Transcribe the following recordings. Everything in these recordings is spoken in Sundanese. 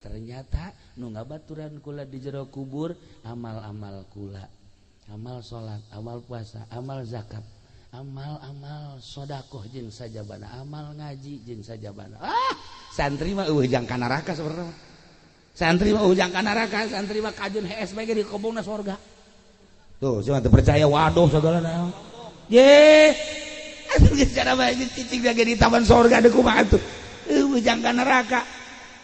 Ternyata nu ngabaturan kula di jero kubur amal-amal kula, amal salat, amal puasa, amal zakat, amal-amal sodakoh jeung sajabana, amal ngaji jeung sajabana. Ah, santri mah eueuh jang ka neraka sebenarnya. Santri mah eueuh jang ka neraka, santri mah kajun hees bae ge dikobongna sorga. Tuh, cuma teu percaya waduh segala naon. Ye, atuh geus cara bae cicing ge di taman sorga deuk kumaha atuh. Eueuh jang ka neraka.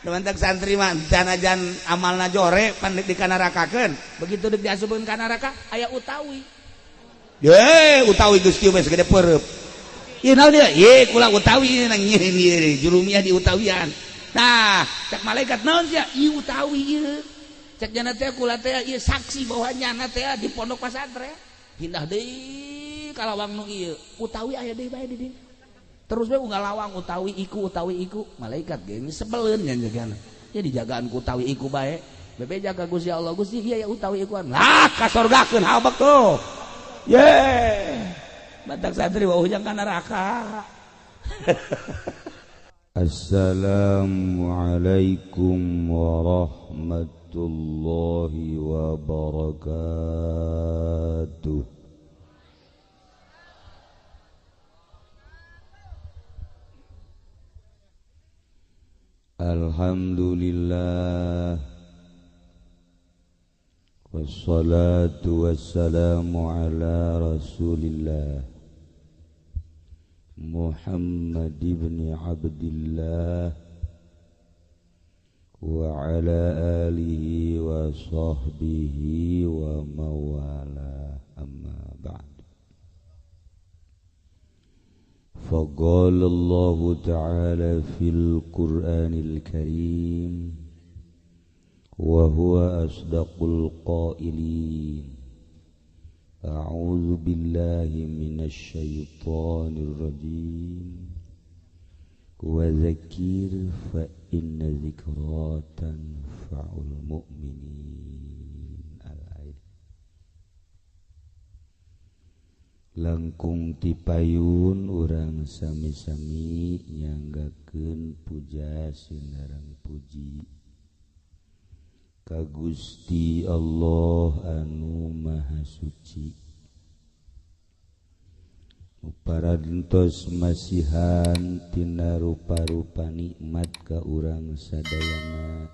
Mantak santri mah sanajan amalna jore pan dikanarakakeun, begitu deuk diasupkeun ka neraka aya utawi. Ye, utawi geus kieu bae segede peureub. Ieu naon ieu? Ye, kula utawi nang ieu jurumiah di utawian. Nah, cek malaikat naon sia? Ieu utawi ieu. Cek jana teh kula teh ieu saksi bahwa nyana teh di pondok pasantren. Pindah deui ka lawang nu ieu. Utawi aya deui bae di dieu. Terus bae unggal lawang utawi iku malaikat ge sebeleun nya jagana. Ya dijagaan ku utawi iku bae. Bebe jaga Gusti Allah, Gusti ieu ya utawi ikuan. Lah kasorgakeun habek tuh. Ye. Batak santri wauh jang ka neraka. Assalamualaikum warahmatullahi wabarakatuh. Alhamdulillah, wassalatu wassalamu ala rasulillah Muhammad ibn Abdillah wa ala alihi wa sahbihi wa mawala, amma ba'd. فقال الله تعالى في القرآن الكريم وهو أصدق القائلين أعوذ بالله من الشيطان الرجيم وذكر فإن ذكرى تنفع المؤمنين. Langkung tipayun urang sami-sami nyanggakeun puja sinareng puji ka Gusti Allah anu Maha Suci. Parantos masihan tina rupa-rupa nikmat ka urang sadayana,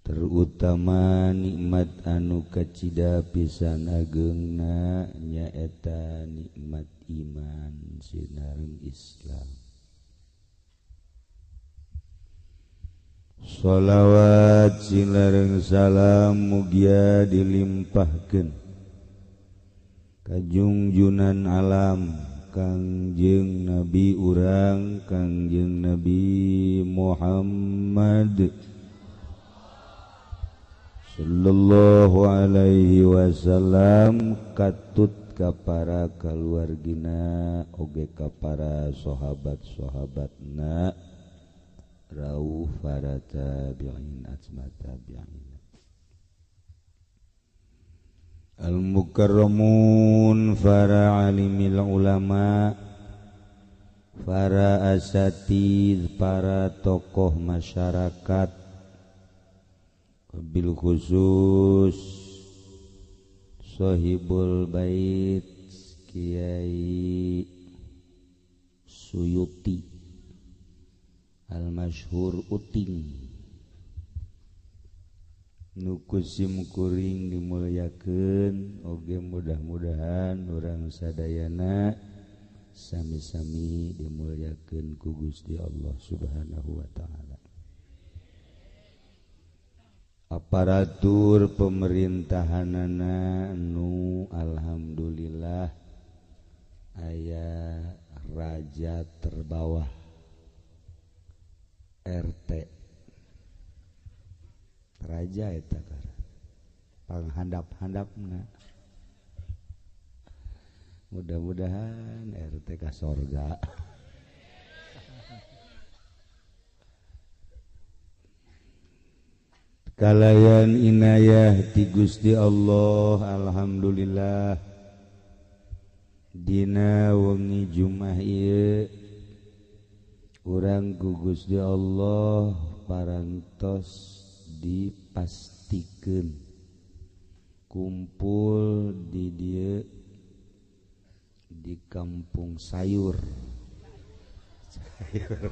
terutama nikmat anu kacida pisan ageungna nyaeta nikmat iman sinareng Islam. Shalawat sinareng salam mugia dilimpahkeun ka junjunan alam Kangjeng Nabi urang Kangjeng Nabi Muhammad sallallahu alaihi wasallam, katut ka para kaluargina oge ka para sahabat-sahabatna rauh para tabi'in atma tabi'in al mukarramun, para alimil ulama, para asatidz, para tokoh masyarakat, bil khusus Sohibul Bait Kiai Suyuti al masyhur Uting nu kusim kuring dimuliakeun, oge mudah-mudahan urang sadayana sami-sami dimuliakeun ku Gusti Allah Subhanahu wa taala. Aparatur pemerintahanana nu alhamdulillah aya raja terbawah RT raja eta panghandap-handapna, mudah-mudahan RT ka sorga. Kalayan inayah ti Gusti Allah, alhamdulillah dina wengi Jumat ieu urang ku Gusti Allah parantos dipastikeun kumpul di dieu di kampung sayur. Sayur.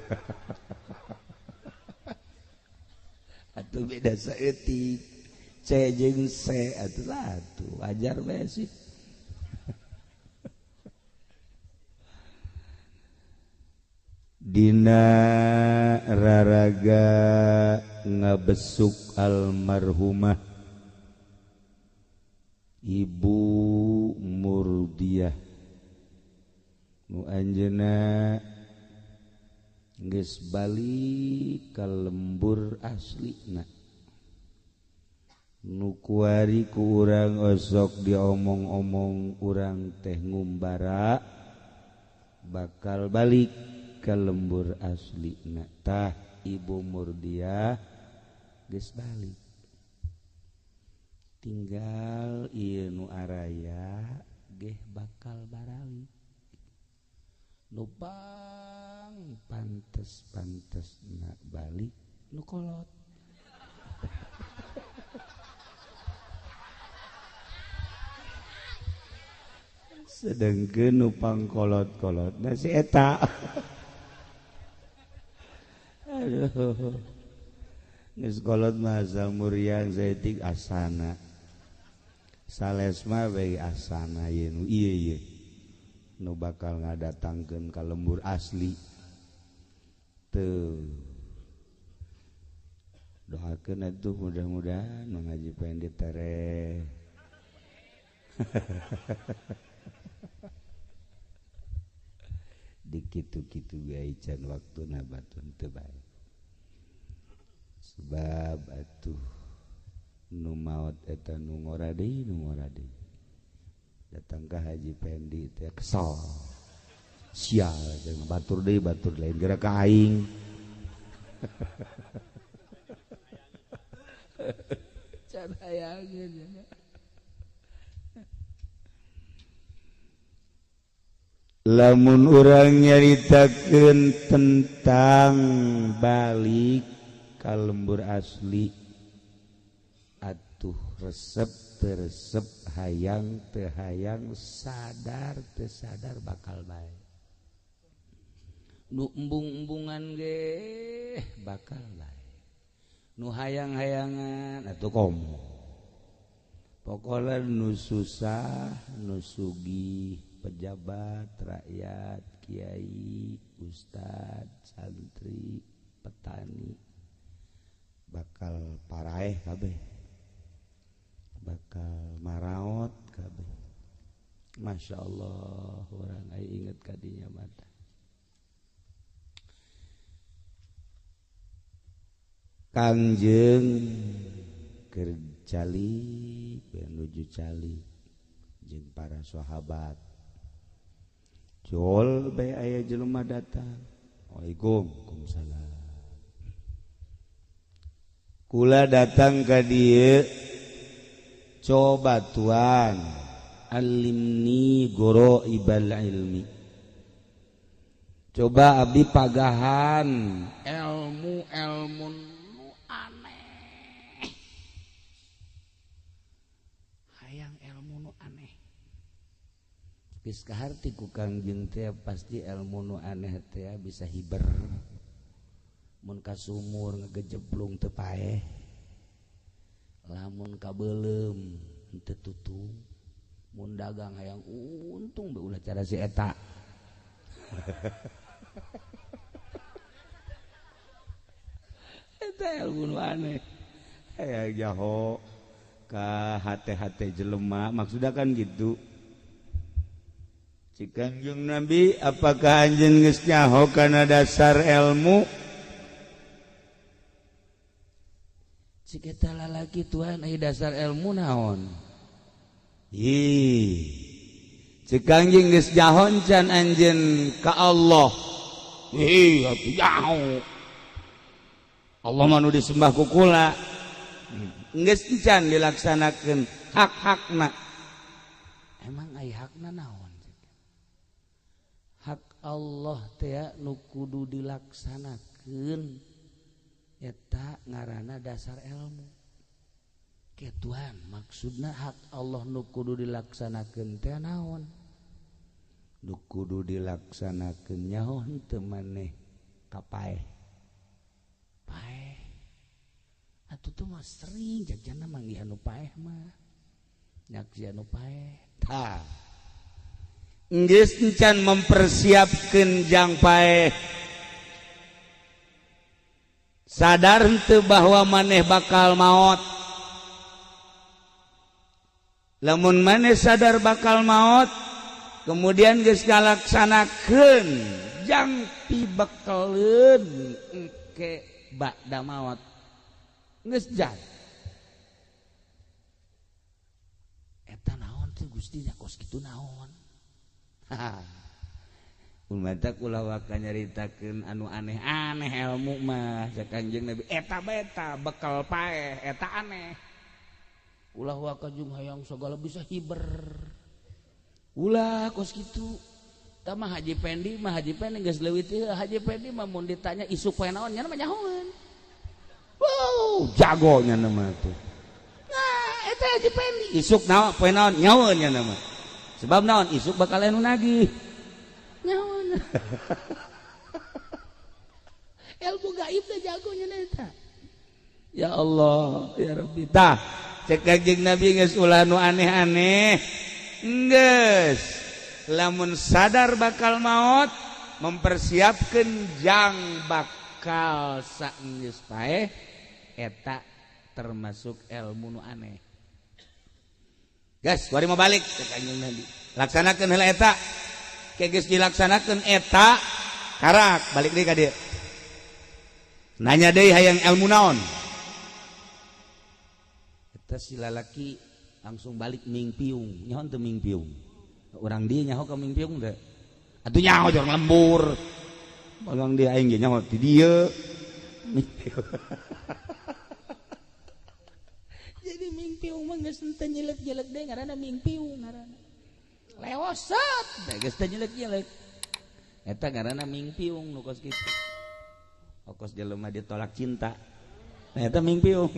Atuh beda saeutik C jeung C atuh atuh wajar bae sih. Dina raraga ngabesuk almarhumah Ibu Murdiah nu anjeunna geus balik ka lembur aslina nu kuari ku urang osok diomong-omong urang teh ngumbara bakal balik ke lembur asli tah Ibu Murdiah geus balik tinggal ieu nu araya geh bakal baralik nu pang pantes-pantesna balik nu kolot. Sedengkeun nu pangkolot-kolotna si eta. Aduh. Geus kolot mah asal muriang saeutik asana. Sales mah bae asana ieu nu ieu ieu. Nu bakal ngadatangkeun ka lembur asli. Teu. Doakeun atuh mudah-mudahan Mang Haji Pendi tereh. Dikitu-kitu gae can waktuna batun teu bae. Sebab atuh nu maot eta nu ngora deui nu ngora deui. Datang ka Haji Pendi teh kesel. Sial jeung batur deui batur lain geura ka aing. Can hayangeun. Lamun urang nyaritakeun tentang balik ka lembur asli atuh resep teu resep hayang teu hayang sadar teu sadar bakal bae nu embung-embungan ge bakal bae nu hayang-hayangan atuh komo pokona nu susah nu sugih pejabat, rakyat, kiai, ustad, santri, petani bakal paraeh kabeh, bakal maraot kabeh. Masya Allah, orang ai inget kadinya mata. Kangjeng keur cali menuju cali jeung para sahabat. Jol bae aya jelema datang. Waalaikum salam. Kula datang ka dieu coba tuan alimni goroibal ilmi. Coba abdi pagahan ilmu-ilmu nu aneh. Hayang ilmu nu aneh. Geus kaharti ku Kangjeng teh pasti ilmu nu aneh teh bisa hiber. Mun ka sumur ngagejeblung teu paeh. Lamun ka beuleum teu tutung. Mun dagang hayang untung bae ulah cara si eta. Eta ilmu nu aneh. Hayang jaho ka hate-hate jelema maksudna kan gitu. Cik Kangjeng Nabi, apakah anjeun geus nyaho kana dasar ilmu? Cik eta lalaki tuan aya dasar ilmu naon? Ih. Cik Kangjeng geus nyaho can anjeun ka Allah. Ih, atuh nyaho. Allah mah nu disembah ku kula. Geus can dilaksanakeun hak-hakna. Emang aya hakna naon? Hak Allah teh nu kudu dilaksanakeun Eta ngaranna dasar ilmu. Ke Tuhan maksudna hak Allah nu kudu dilaksanakeun teh naon? Nu kudu dilaksanakeun nyaho henteu maneh ka paeh. Paeh. Atuh teu mah sering jagjana manggihan nu paeh mah. Nyaksian nu paeh. Tah. Geus encan mempersiapkeun jang paeh. Sadar henteu bahwa maneh bakal maot. Lamun maneh sadar bakal maot, kemudian geus ngalaksanakeun jang pibekeleun engke ba'da maot. Geus jan. Eta naon teh Gusti nya kos kitu naon? Umatak ulah waka nyaritakeun anu aneh-aneh ilmu mah cek Kanjeng Nabi eta beta bekal paeh eta aneh. Ulah waka jeung hayang sagala bisa hiber. Ulah kos kitu. Tah mah Haji Pendi mah Haji Pendi geus leuwih teh Haji Pendi mah mun ditanya isuk poe naon nya mah nyahoeun. Wow, jago nya mah tuh. Nah, eta Haji Pendi isuk naon poe naon nyahoeun nya mah. Sebab naon isuk bakal anu nagih. Nyahoeun. Ilmu gaib teh jagonya eta. Ya Allah, ya Rabbi. Tah, cek Kanjeng Nabi geus ulah nu aneh-aneh. Geus. Lamun sadar bakal maot, mempersiapkeun jang bakal saenggeus paeh eta termasuk ilmu nu aneh. Gas, kuari mau balik cek Kanjeng Nabi. Laksanakeun heula eta. Ke geus dilaksanakeun eta, karak balik deui ka dieu. Nanya deui hayang ilmu naon? Eta si lalaki langsung balik mingpiung. Nyaho teu mingpiung? Urang dieu nyaho ka mingpiung teh. Atuh nyaho jor lembur. Urang dieu aing ge nyaho ti dieu. Mingpiung. Jadi mingpiung mah geus teu nyelek-nyelek deui ngaranna mingpiung ngaranna. Lewosot teh geus teu nyelek-nyelek. Eta ngaranna mingpiung nu kos kitu. Okos jelema ditolak cinta. Nah eta mingpiung.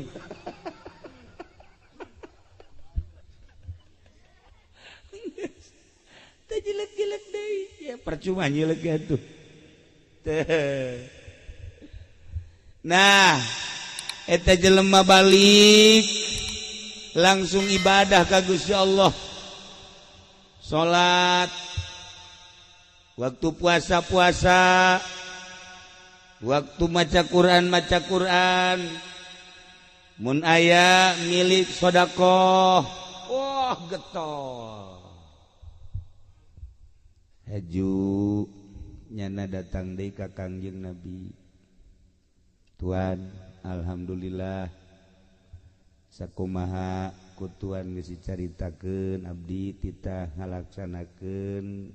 Teu jelek-jelek deui. Ya percuma nyelek atuh. Teh. Nah, eta jelema balik langsung ibadah ka Gusti Allah. Salat, waktu puasa-puasa, waktu maca Quran maca Quran, mun aya milik sedekah, wah getol. Haju nyana datang deui ka Kangjeng Nabi. Tuan, alhamdulillah sakumaha ku tuan geus dicaritakeun abdi titah ngalaksanakeun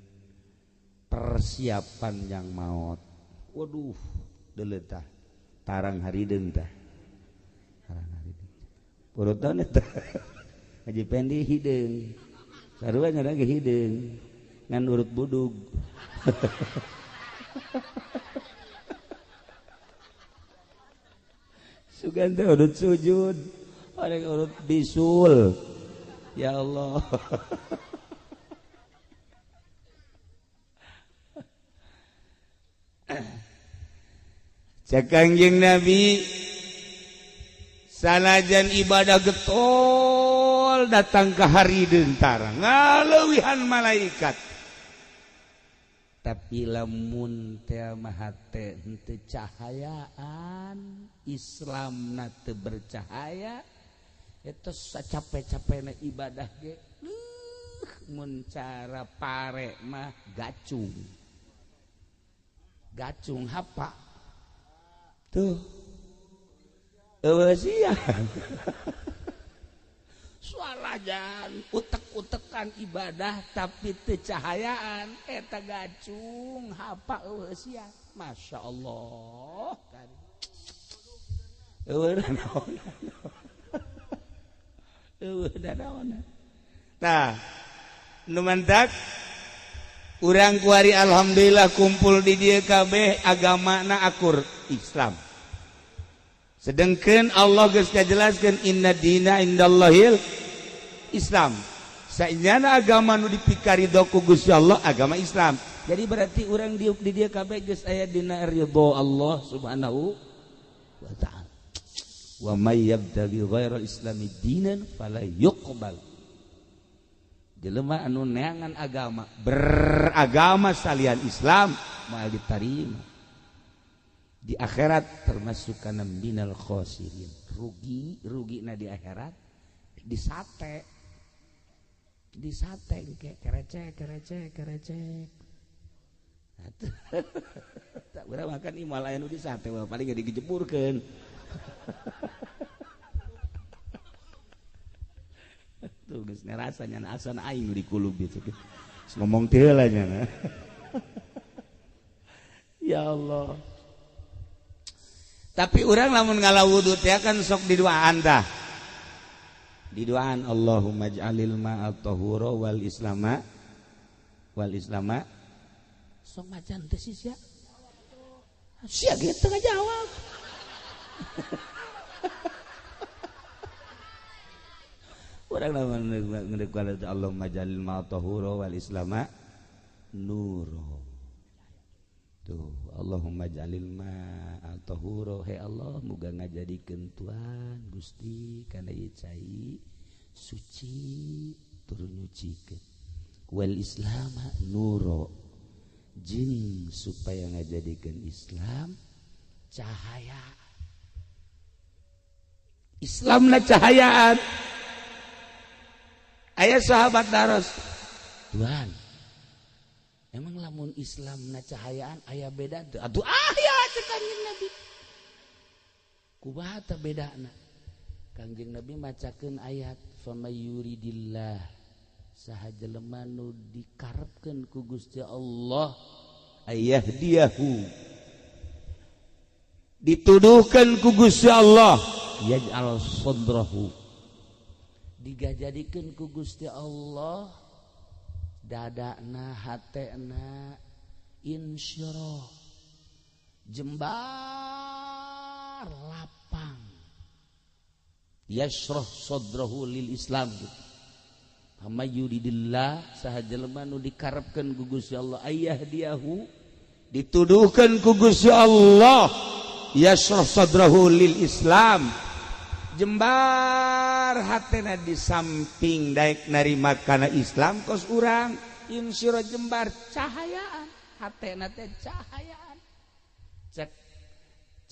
persiapan yang maot. Waduh, deuleu tah tarang harideung tah. Tarang harideung. Urutan eta. Haji Pendi hideung. Sarua nya ge hideung. Ngan urut budug. Sugan teh urut sujud, orang urut bisul. Ya Allah. Cek Kangjeng Nabi sanajan ibadah getol datang ke hari dentara ngaleuwihan malaikat. Tapi lamun teh mah hate henteu cahayaan, Islamna teu bercahaya, eta sacape-capena ibadah ge mun cara pare mah gacung. Gacung hapa? Tuh. Eueuh sia. Suarajan utek-utekan ibadah tapi teu cahayaan eta gacung hapa eueuh sia. Masya Allah kan. Eueuh naon. Eueuh naon. Tah, nu mantak urang kuari alhamdulillah kumpul di dieu kabeh agamana akur Islam. Sedangkan Allah geus ngajelaskeun inna dina indallahil Islam. Saenyana agama nu dipikarido ku Gusti Allah agama Islam. Jadi berarti urang diuk di dieu kabeh geus aya dina ridho Allah Subhanahu wa ta'ala. Wa may yabtaghi ghairal islami dinan fala yuqbal. Jelema anu neangan agama, beragama salian Islam moal ditarima. Di akhirat termasuk kana minal khosirin. Rugi, rugi na di akhirat disate. Disate kayak kerecek, kerecek, kerecek. Tak urang makan imal aya nu disate paling ge digejeburkeun. Tuh geus ngerasa nya asan aing di kulub gitu. Geus ngomong teh heula nya. Ya Allah. Tapi urang lamun ngala wudu teh kan sok diduaan tah. Diduaan Allahumma ij'alil ma'a tahura wal islama sok macan teh sih sia. Sia ge teu ngajawab. Urang lamun ngedeuk Allahumma ij'alil ma'a tahura wal islama nuro. Tuh, Allahumma ij'alil ma'a tahura, he Allah muga ngajadikeun Tuhan Gusti kana ieu cai suci tur nyucikeun. Wal islama nuro, jeung supaya ngajadikeun Islam cahaya. Islamna cahayaan. Aya sahabat daros, Tuhan, emang lamun Islam na cahayaan aya beda teu? Atuh aya cek Kangjeng Nabi. Kumaha tah bedana? Kangjeng Nabi macakeun ayat famayuridillah, saha jelema nu dikarepkeun ku Gusti Allah ayyahdiyahu, dituduhkeun ku Gusti Allah yaj'al sadrahu, digajadikeun ku Gusti Allah dadana hatena insyirah, jembar lapang, yashrah sadrahu lil Islam gitu. Famayuridillah, saha jelema nu dikarepkeun ku Gusti Allah ayyahdiyahu, dituduhkeun ku Gusti Allah yashrah sadrahu lil Islam, jembar hatena di samping daek narima kana Islam kos urang insyirah jembar cahayaan hatena teh cahayaan. Cek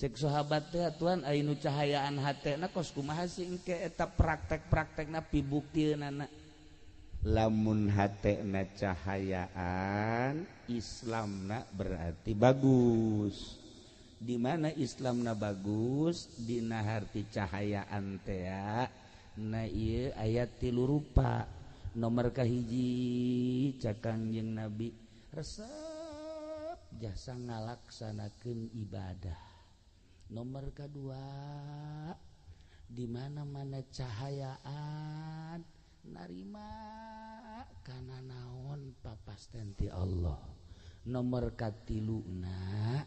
cek sahabat teh Tuhan aya nu cahayaan hatena kos kumaha sih engke eta praktek-praktekna pibuktieunana. Lamun hatena cahayaan Islamna berarti bagus. Di mana Islamna bagus dina harti cahayaan teh na ieu ayat 3 rupa. Nomor kahiji cek Kangjeng Nabi resep jasa ngalaksanakeun ibadah. Nomor kedua di mana-mana cahayaan narima kana naon papasten ti Allah. Nomor katiluna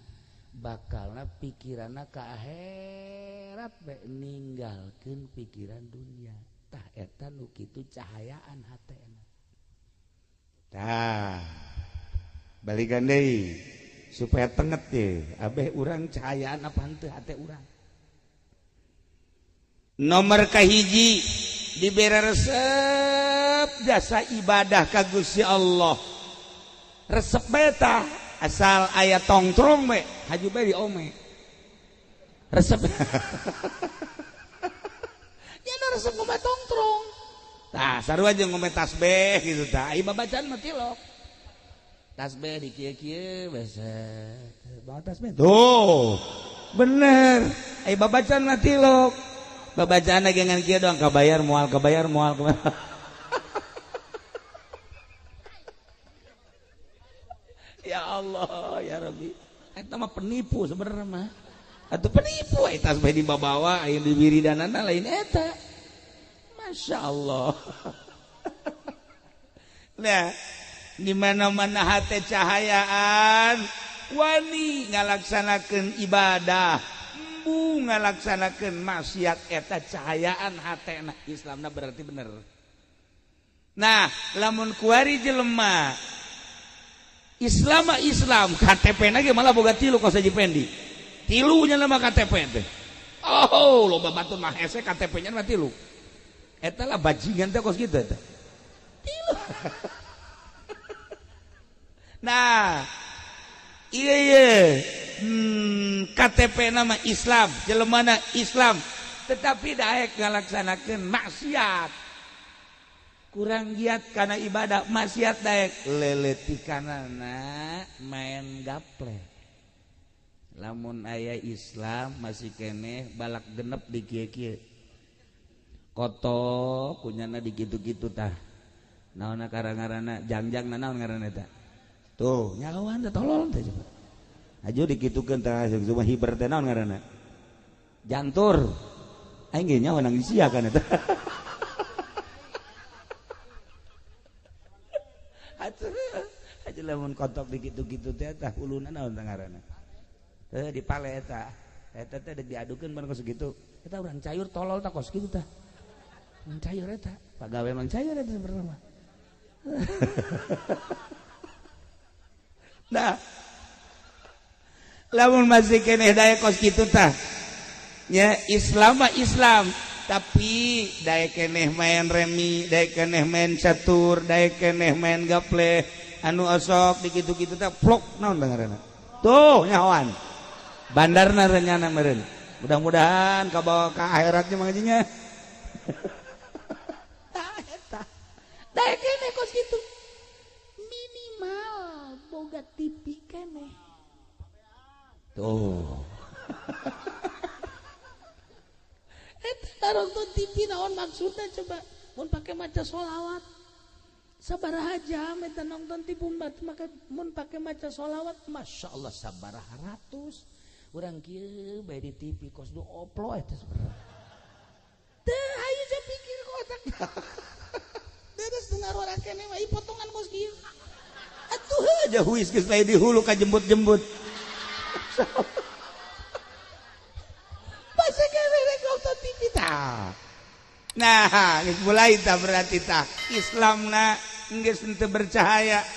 bakalna pikiranna ka akhirat bae ninggalkeun pikiran dunia. Tah eta nu kitu cahayaan hatena. Tah balikan deui supaya tenget ye abeh urang cahayaan apa henteu hate urang. Nomor kahiji dibere resep jasa ibadah ka Gusti Allah. Resep bae tah asal aya tongtrong bae haju bae di ome. Resep. Ya nu resep ngome tongtrong. Tah sarua jeung ngome tasbih gitu tah. Ai babacaan mah tilok. Tasbih di kieu-kieu basa. Bawa tasbih. Tuh. Bener. Ai babacaan mah tilok. Babacaan lagi ngan kieu doang kabayar moal kabayar moal kabayar. Ya Allah ya Rabbi. Eta mah penipu sebenarnya mah. Atuh penipu eta tasbih dibawa aya di wiridanana lain eta. Masya Allah. Nah, di mana-mana hate cahayaan wani ngalaksanakeun ibadah. Embung ngalaksanakeun maksiat eta cahayaan hatena Islamna berarti bener. Nah, lamun kuari jelema Islam Islam KTP na ge malah boga tilu kos Haji Pendi. Tilunya nama KTP teh. Oh, loba batur mah hese KTP-nya mah tilu. Eta lah bajingan teh kos kitu eta. Tilu. Nah, iya iya. KTP nama Islam, jelemana Islam, tetapi daek ngalaksanakeun maksiat. Kurang giat karena ibadah maksiat daek leletikanana main gaple. Lamun aya Islam masih keneh balak genep di kieu-kieu. Koto kunyana di kitu-kitu tah. Naonna karang-ngaranna jangjang naon ngaranna eta. Tuh, nyawan teh tolol teh coba. Aju dikitukeun tah cuma hiber teh naon ngaranna? Jantur. Aing ge nyawa nang sia kan eta. Aja lamun kotok dikitu-kitu teh tah huluna naon teh ngaranna? Teh dipale eta. Eta teh deuk diadukeun ban kos kitu. Eta urang cayur tolol tah kos kitu tah. Mang cayur eta. Pagawe mang cayur eta sebenarnya mah. Nah, lamun masih keneh daek kos kitu tah. Nya Islam mah Islam, tapi daek keneh main remi, daek keneh main catur, daek keneh main gaple, anu osok dikitu-kitu tah plok naon ngaranna. Tuh nyahoan. Bandarna renyana meureun. Mudah-mudahan kabawa ka akhiratnya mangajinya. Tah eta. Daek keneh kos kitu. Minimal boga TV keneh. Tuh. Eta nonton TV naon maksudna coba? Mun pake maca sholawat. Sabaraha jam eta nonton TV mun pake maca sholawat, Masya Allah sabaraha ratus. Urang kieu bae di TV kos du oplo eta sebenarnya. Teu hayu jam pikir ku otak. Deres dengar urang keneh mah potongan kos kieu. Atuh aja huis geus lain di hulu ka jembut-jembut. Masa keneh rek nonton TV tah. Nah, geus mulai tah berarti tah Islamna geus teu bercahaya.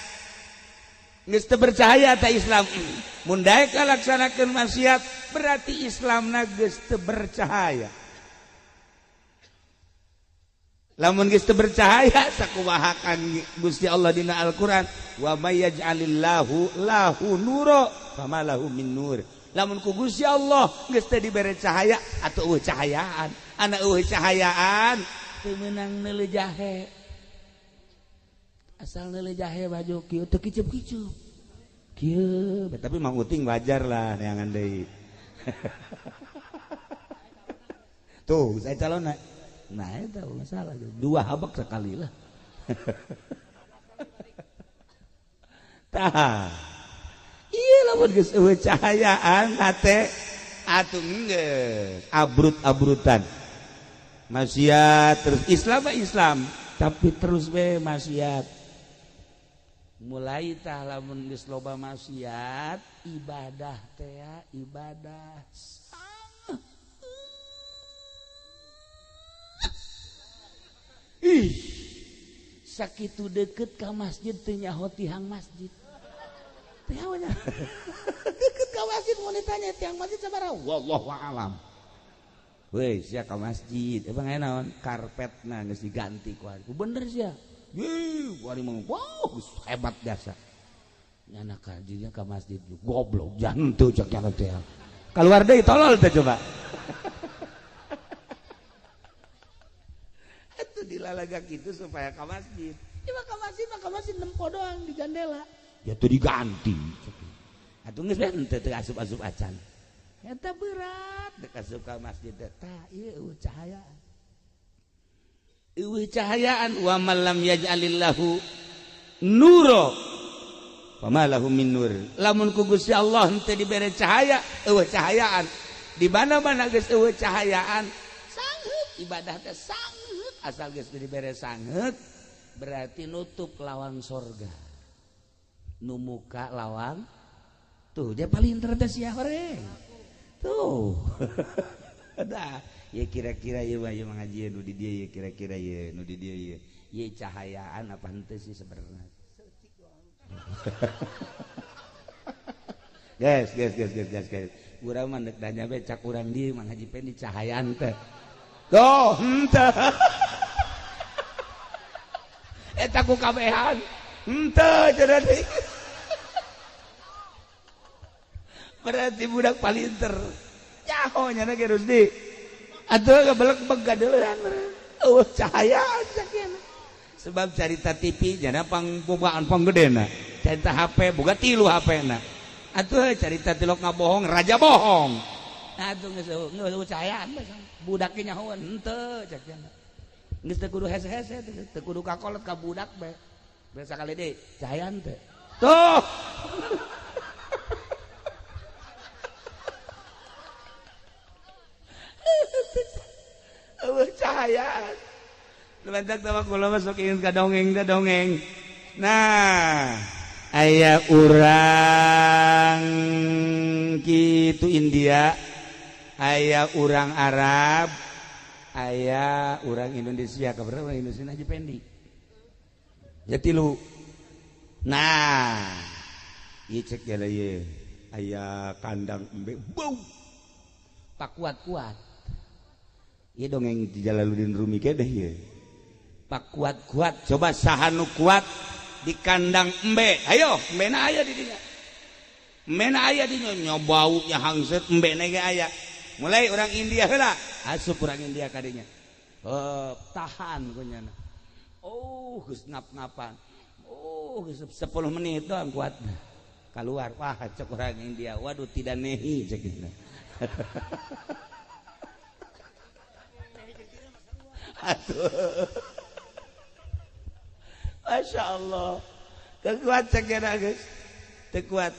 Geus teu bercahaya tah Islam. Mun daek ngalaksanakeun maksiat berarti Islamna geus teu bercahaya. Lamun geus teu bercahaya sakumaha kan Gusti Allah dina Al-Qur'an wa may yaj'alillahu lahu nura fama lahu min nur. Lamun ku Gusti Allah geus teu dibere cahaya atuh eueuh cahayaan. Anak eueuh cahayaan teu meunang neuleuh jahe. Asal neuleuh jahe baju kieu teu kicup-kicup. Kieu, tapi Mang Uting wajar lah neangan deui. Tuh, saya calon. Nah, itu masalah. Dua habak sekali lah. Tah. Iya lamun geus eueuh cahayaan hate atuh geus abrut-abrutan. Maksiat terus Islam mah Islam, tapi terus we maksiat. Mulai tah lamun geus loba maksiat, ibadah teh ibadah. Ih, sakitu deket ka masjid teu nyaho tihang masjid. Teu nyaho. Deket ka masjid mun ditanya tihang masjid sabaraha? Wallahu a'lam. Weh, sia ka masjid, emang aya naon? Karpetna geus diganti ku ari. Bener sia. Yeuh, ku ari mah wow, geus hebat biasa. Nyana ka dinya ka masjid goblok jangan teu cek nyana teh. Kaluar deui tolol teh coba. Atuh dilalaga kitu supaya ka masjid. Coba ka masjid mah ka masjid nempo doang di jandela. Ya tuh diganti. Atuh geus bae henteu teu asup-asup acan. Eta berat dek asup ka masjid teh. Tah ieu eueuh cahayaan. Eueuh cahayaan wa man lam yaj'alillahu nura fama lahu min nur. Lamun ku Gusti Allah henteu dibere cahaya, eueuh cahayaan. Di mana-mana geus eueuh cahayaan, sangheut ibadah teh sangheut asal geus dibere sangheut berarti nutup lawang sorga. Nu muka lawang tuh dia paling teh sia horeng. Tuh. Dah, ya kira-kira ieu mah ieu ngaji nu di dieu ya kira-kira ieu nu di dieu ieu. Ieu cahayaan apa henteu sih sebenarnya. Guys, guys, guys, guys, guys, guys. Urang mah deuk nanya be cak urang dieu Mang Haji Pendi cahayaan teh. Tuh, henteu. Eta ku kabehan. Henteu cenah deui. Berarti budak palinter. Nyaho nya ge Rusdi. Atuh gebelek-beg gadeuleun. Eueuh cahayaan sakieu. Sebab carita TV jana pangbogaan panggedena. Carita HP boga 3 HP-na. Atuh carita tilok ngabohong raja bohong. Atuh geus eueuh cahayaan budak ge nyahoan henteu cek cenah. Geus teu kudu hese-hese teu kudu kakolot ka budak bae. Biasa kali deui cahayaan teh. Tuh. Eueuh cahayaan. Lumantak tawa kula masuk ingin ka dongeng da dongeng. Nah, aya urang kitu India, aya urang Arab, aya urang Indonesia, kabar urang Indonesia Haji Pendi. Ya tilu. Nah, ieu cek jala ieu. Aya kandang embe bau. Pak kuat-kuat. Ieu dongeng di Jalaluddin Rumi ke deh ieu. Pak kuat-kuat coba saha nu kuat di kandang embe. Ayo, embena aya di dinya. Embena aya di dinya nyobau nya hangseut embena ge aya. Mulai orang India heula, asup orang India ka dinya. Tahan ku nyana. Oh, geus ngap-ngapan. Oh, geus 10 menit doang kuat. Keluar, wah cek orang India, waduh tidak nehi cek gitu. Aduh. Masya Allah, tekuat cekena guys, tekuat.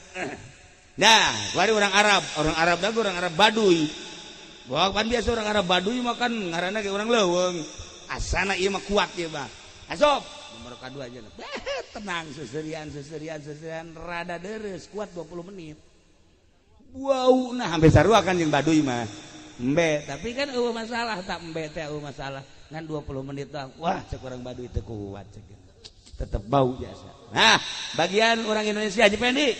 Nah, kemarin orang Arab dah orang Arab Baduy. Wah, kan biasa orang Arab Baduy makan ngaranna ge orang leuweung. Asana ieu mah kuat ieu mah. Asup nomor kadua aja. Tenang seserian seserian seserian rada deres kuat 20 menit. Wow, nah hampir sarua kan jeung Baduy mah. Embe, tapi kan eueuh masalah tak embe teh eueuh masalah. Ngan 20 menit doang. Wah, cek orang Baduy teu kuat cek. Tetep bau biasa. Nah, bagian orang Indonesia Haji Pendi.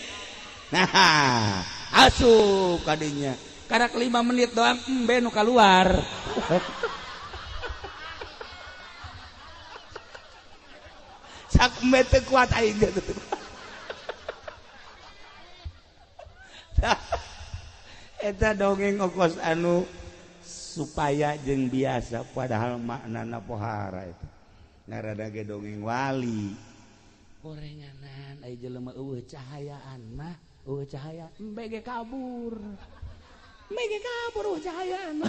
Nah, asup kadinya. Karak 5 menit doang embe nu kaluar. Sak embe teu kuat aing teh. Eta dongeng okos anu supaya jeung biasa padahal maknana pohara itu. Ngaranna ge dongeng wali. Gorenganan aya jelema eueuh cahayaan mah, eueuh cahaya embe ge kabur. Embe ge kabur eueuh cahayaan.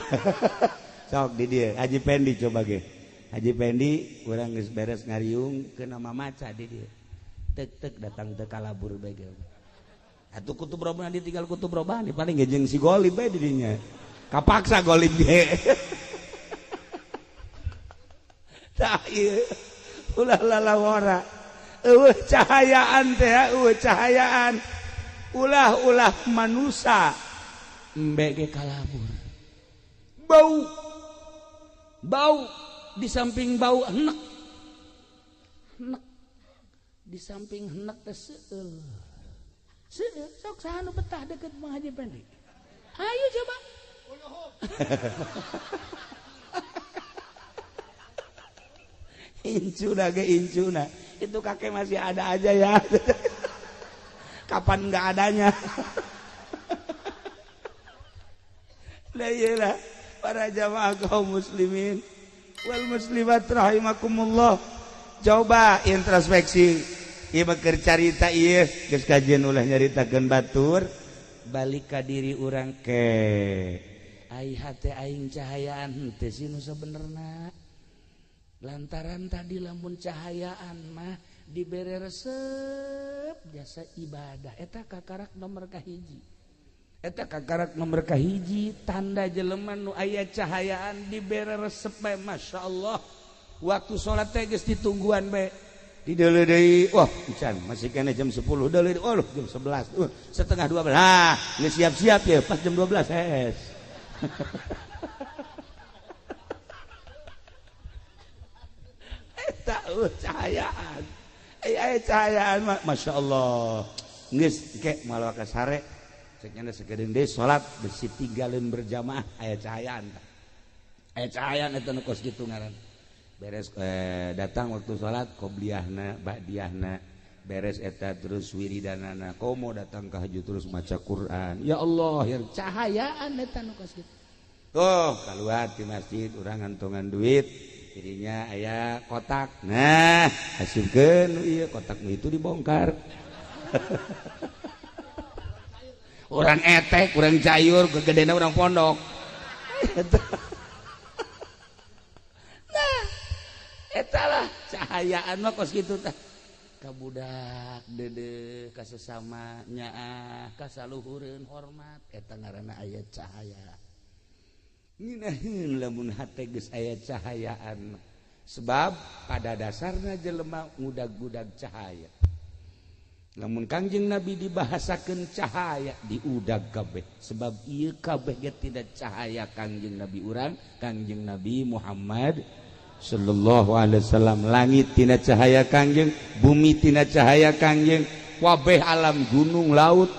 Sok di dieu Haji Pendi coba ge. Haji Pendi urang geus beres ngariung ke nama maca di dieu. Tek-tek datang teu kalabur bae ge. Atuh kutub robani ditinggal kutub robani paling ge jeung si Golib bae di dinya. Kapaksa Golib ge. Tah ieu ulah lalawara. Eueuh cahayaan teh, eueuh cahayaan. Ulah-ulah manusa embe ge kalabur. Bau. Bau di samping bau enek. Enek. Di samping enek teh seueul. Seueul sok saha nu betah deket Mang Haji Pendi. Ayo coba. Incuna ge incuna. Itu kakek masih ada aja ya. Kapan enggak adanya. Lah iyalah para jamaah kaum muslimin wal muslimat rahimakumullah. Coba introspeksi. Ieu keur carita ieu geus kajian ulah nyaritakeun batur balik ka diri urang ke. Ai hate aing cahayaan henteu sih nu sabenerna. Lantaran tadi lamun cahayaan mah dibere resep jasa ibadah eta kakarak nomor kahiji. Eta kakarak nomor kahiji tanda jelema nu aya cahayaan dibere resep bae masyaallah. Waktu salat teh geus ditungguan bae. Dideuleu deui, wah encan masih kene jam 10 deuleu, oh jam 11, setengah 12. Ah, geus siap-siap ya pas jam 12 hees. Eta cahayaan. Aya cahayaan mah masyaallah. Geus ke malah ka sare. Cek nya sakedeung deui salat besi tinggalin berjamaah aya cahayaan tah. Aya cahayaan eta nu kos kitu ngaran. Beres datang waktu salat qobliyahna ba'diyahna beres eta terus wiridanana komo datang ka haju terus maca Quran. Ya Allah, ya cahayaan eta nu kos kitu. Tuh keluar di masjid urang ngantongan duit dirinya aya kotak. Nah, asupkeun ieu kotak nu itu dibongkar. Urang etek, urang cayur, gegedena urang pondok. Nah, eta lah cahayaan mah kos kitu tah. Ka budak deudeuh ka sesama nyaah ka saluhureun hormat eta ngaranna aya cahaya. Ngeunaheun lamun hate geus aya cahayaan. Sebab pada dasarna jelema ngudag-gudag cahaya. Lamun Kangjeng Nabi dibahasakeun cahaya diudag kabeh. Sebab ieu kabeh ge tidak cahaya Kangjeng Nabi urang, Kangjeng Nabi Muhammad sallallahu alaihi wasallam. Langit tina cahaya Kangjeng, bumi tina cahaya Kangjeng, kabeh alam gunung laut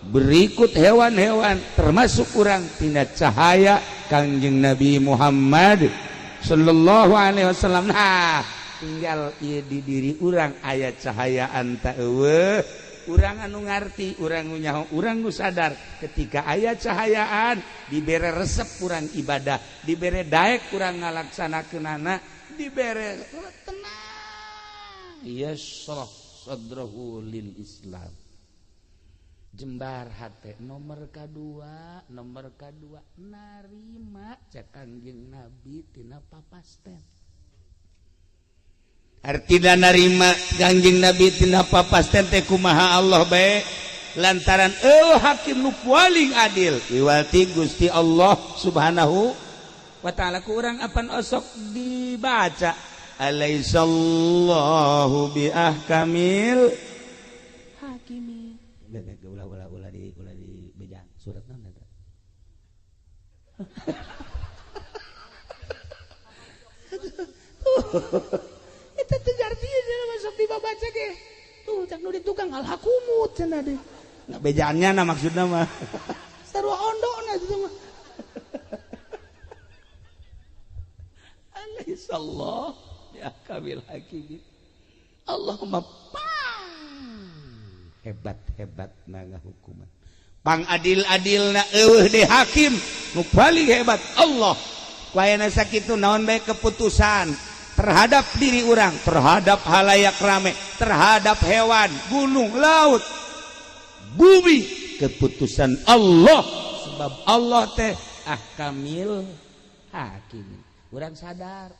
berikut hewan-hewan termasuk urang tina cahaya Kangjeng Nabi Muhammad sallallahu alaihi wasallam. Nah, tinggal ieu di diri urang aya cahayaan ta eueuh. Urang anu ngarti, urang nu nyaho, urang nu sadar ketika aya cahayaan dibere resep urang ibadah, dibere daek urang ngalaksanakeunana, dibere tenang. Yashrah sadrahu lil Islam. Jembar hate nomor kadua, narima cek Kangjeng Nabi tina papasten. Artina narima Kangjeng Nabi tina papasten teh kumaha Allah bae lantaran eueuh hakim nu paling adil iwati Gusti Allah Subhanahu wa ta'ala. Ku urang apan osok dibaca alaisallahu bi ahkamil hakimi. Ulah ulah di bejaan surat naon eta. Eta teu ngarti masuk dibaca ge. Tuh cak nu di tukang alhakumut cenah deh. Nah, bejaannya nah maksudna mah. Sarua ondona itu mah. Alaihissallah ya kamil hakimin. Allahumma pang hebat-hebat na ngahukuman. Pang adil-adilna eueuh de hakim nu paling hebat Allah. Ku ayana sakitu naon bae keputusan terhadap diri orang, terhadap halayak rame, terhadap hewan, gunung, laut, bumi, keputusan Allah. Sebab Allah teh ahkamil hakim. Urang sadar,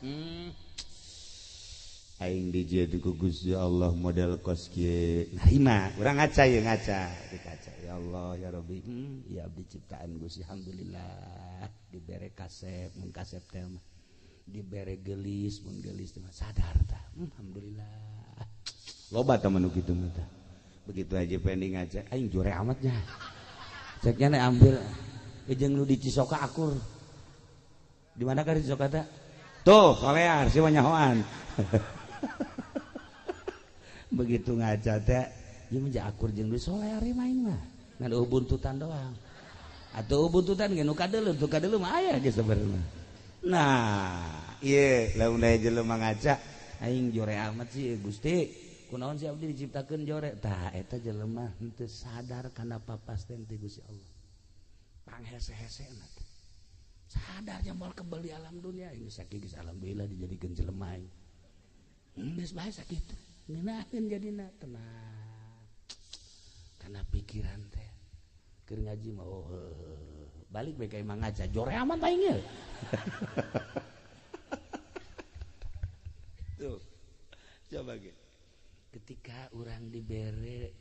aing dijieun ku Gusti Allah model kos kieu. Narima, urang ngaca ye ngaca, di kaca. Ya Allah ya Rabbi, ya abdi ciptaan Gusti alhamdulillah dibere kasep mun kasep teh mah. Dibere gelis mun gelis teh mah sadar tah. Alhamdulillah. Loba teman nu kitu mah tah. Begitu aja pending ngaca, aing jore amat nya. Ceknya nek ambil jeung nu di Cisoka akur. Di mana ka di Cisoka teh? Tuh, solear si nyahoan. Begitu ngaca teh, ieu mah akur jeung nu solear main mah. Ngan eueuh buntutan doang. Atuh buntutan ge nu kadeuleu, tu kadeuleu mah aya ge sebenarnya. Nah, ieu lamun aya jelema ngaca, aing jore amat sih Gusti. Kunaon sih abdi diciptakeun jore? Tah eta jelema henteu sadar kana papasten ti Gusti Allah. Panghese-hesena teh. Sadar nya moal kebel di alam dunia ini sakieu geus alhamdulillah dijadikeun jelema aing. Geus bae sakitu. Ngeunaheun jadina tenang. Kana pikiran teh. Keur ngaji mah oh balik bae ka imah ngaca jore amat aing ye. Tuh. Coba ge. Ketika orang dibere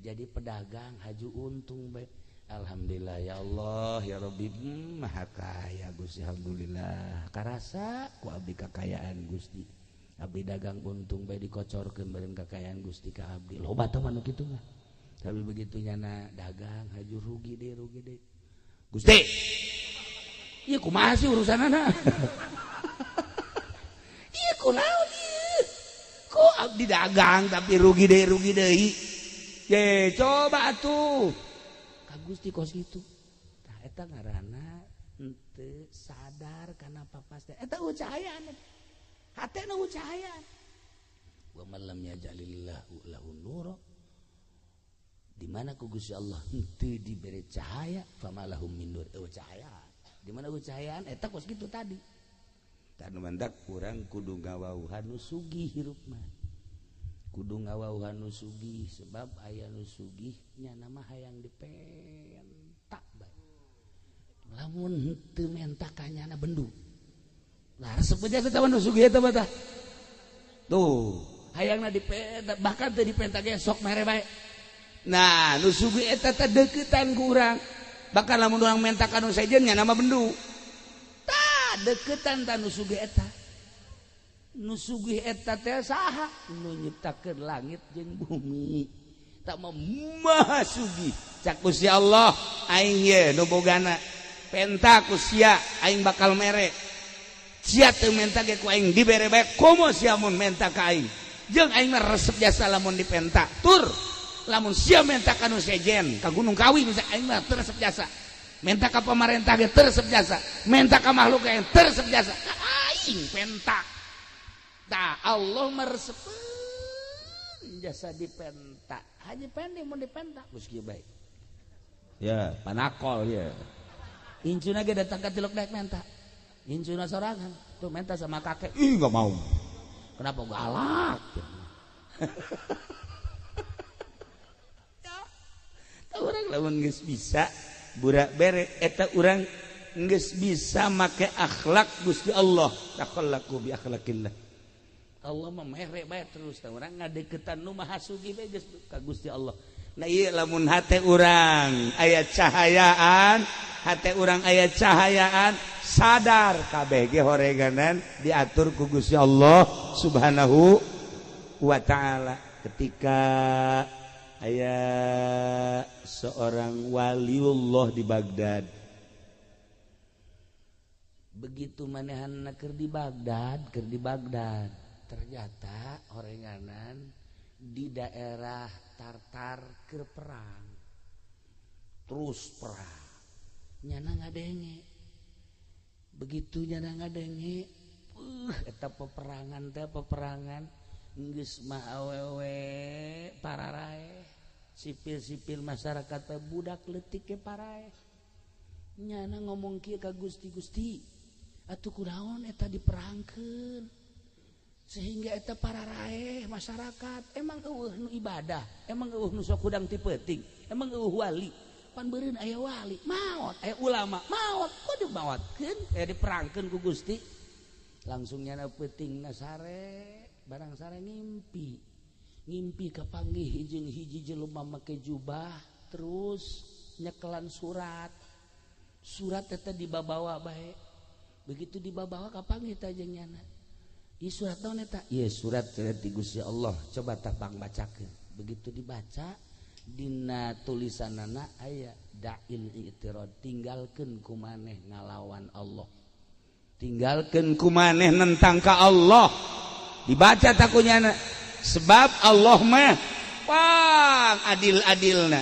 jadi pedagang haju untung bae. Alhamdulillah ya Allah ya Rabbi, maha kaya Gusti alhamdulillah. Karasa ku abdi kakayaan Gusti. Abdi dagang untung bae dikocorkeun beureun kakayaan Gusti ka abdi. Loba teh mah nu kitu mah. Tapi begitu nyana dagang haju rugi deh. Gusti. Ieu kumaha sih urusanana? Ieu kunaon ieu? Kok abdi dagang tapi rugi deui. Ye, coba atuh. Ka Gusti kos kitu. Tah eta ngaranna henteu sadar kana papaste. Eta cahayaan. Hate nu cahaya. Wa man lam yaj'alillahu lahu nura. Di mana ku Gusti Allah henteu dibere cahaya, famalahum min nur. Eueuh cahaya. Di mana eueuh cahayaan eta kos kitu tadi. Tah nu mantak urang kudu ngawauhan nu sugih hirup mah. Kudu ngawauhan nu sugih sebab aya nu sugih nya mah hayang dipenta bae. Lamun henteu menta ka nyana bendu. Lah resep aja eta mah nu sugih eta mah tah. Tuh, hayangna dipenta bahkan teu dipenta ge sok mere bae. Nah, nu sugih eta teh deuketan ku urang. Bahkan lamun urang menta ka nu sejen nya nama bendu. Tah deuketan tah nu sugih eta. Nu sugih eta teh saha? Nu nyiptakeun langit jeung bumi. Tak mah maha sugih. Cak Gusti Allah, aing ye nu bogana. Penta ku sia aing bakal mere. Sia teu menta ge ku aing dibere bae komo sia mun menta ka aing. Jeung aing mah resep jasa lamun dipenta. Tur lamun sia menta ka nu sejen ka Gunung Kawi misalnya aing mah teu resep jasa. Menta ka pamarentah ge teu resep jasa. Menta ka makhluk ge teu resep jasa. Ka aing penta. Tah Allah mah resepeun jasa dipenta. Haji Pendi mun dipenta geus kieu bae. Ya, panakol ya. Incuna ge datang ka tilok daek menta. Incuna sorangan tuh menta sama kakek. Ih, enggak mau. Kenapa galak? Ya, urang lamun geus bisa burak bere eta urang geus bisa make akhlak Gusti Allah. Takhallaqu bi akhlaqillah. Allah mah mere bae terus tah urang ngadeukeutan nu maha sugih bae geus ka Gusti Allah. Nah ieu lamun hate urang aya cahayaan, hate urang aya cahayaan, sadar kabeh ge horeganan diatur ku Gusti Allah Subhanahu wa taala. Ketika aya seorang waliullah di Baghdad, begitu manehanna keur di Baghdad, ternyata horenganan di daerah Tartar keur perang. Terus perang. Nyana ngadenge. Begitu nyana ngadenge, eta peperangan teh peperangan geus mah awewe pararae. Sipil-sipil masyarakat teh budak leutik ge parae. Nyana ngomong kieu ka Gusti, Gusti, atuh kunaon eta diperangkeun? Sehingga eta pararae masyarakat emang eueuh nu ibadah, emang eueuh nu sok hudang ti peuting, emang eueuh wali. Pan beureun aya wali, maot, aya ulama, maot, kok dimaotkeun? Diperangkeun ku Gusti. Langsung nyana peutingna sare, barang sare ngimpi. Ngimpi kapanggih jeung hiji jelema make jubah, terus nyekelan surat. Surat eta dibabawa bae. Begitu dibabawa kapanggih teh jeung nyana. Ieu surat naon eta? Ieu surat ti Gusti Allah. Coba tah pang bacakeun. Begitu dibaca dina tulisanana aya da'il i'tirad, tinggalkeun ku maneh ngalawan Allah. Tinggalkeun ku maneh nentang ka Allah. Dibaca takunyana sebab Allah mah pang adil-adilna.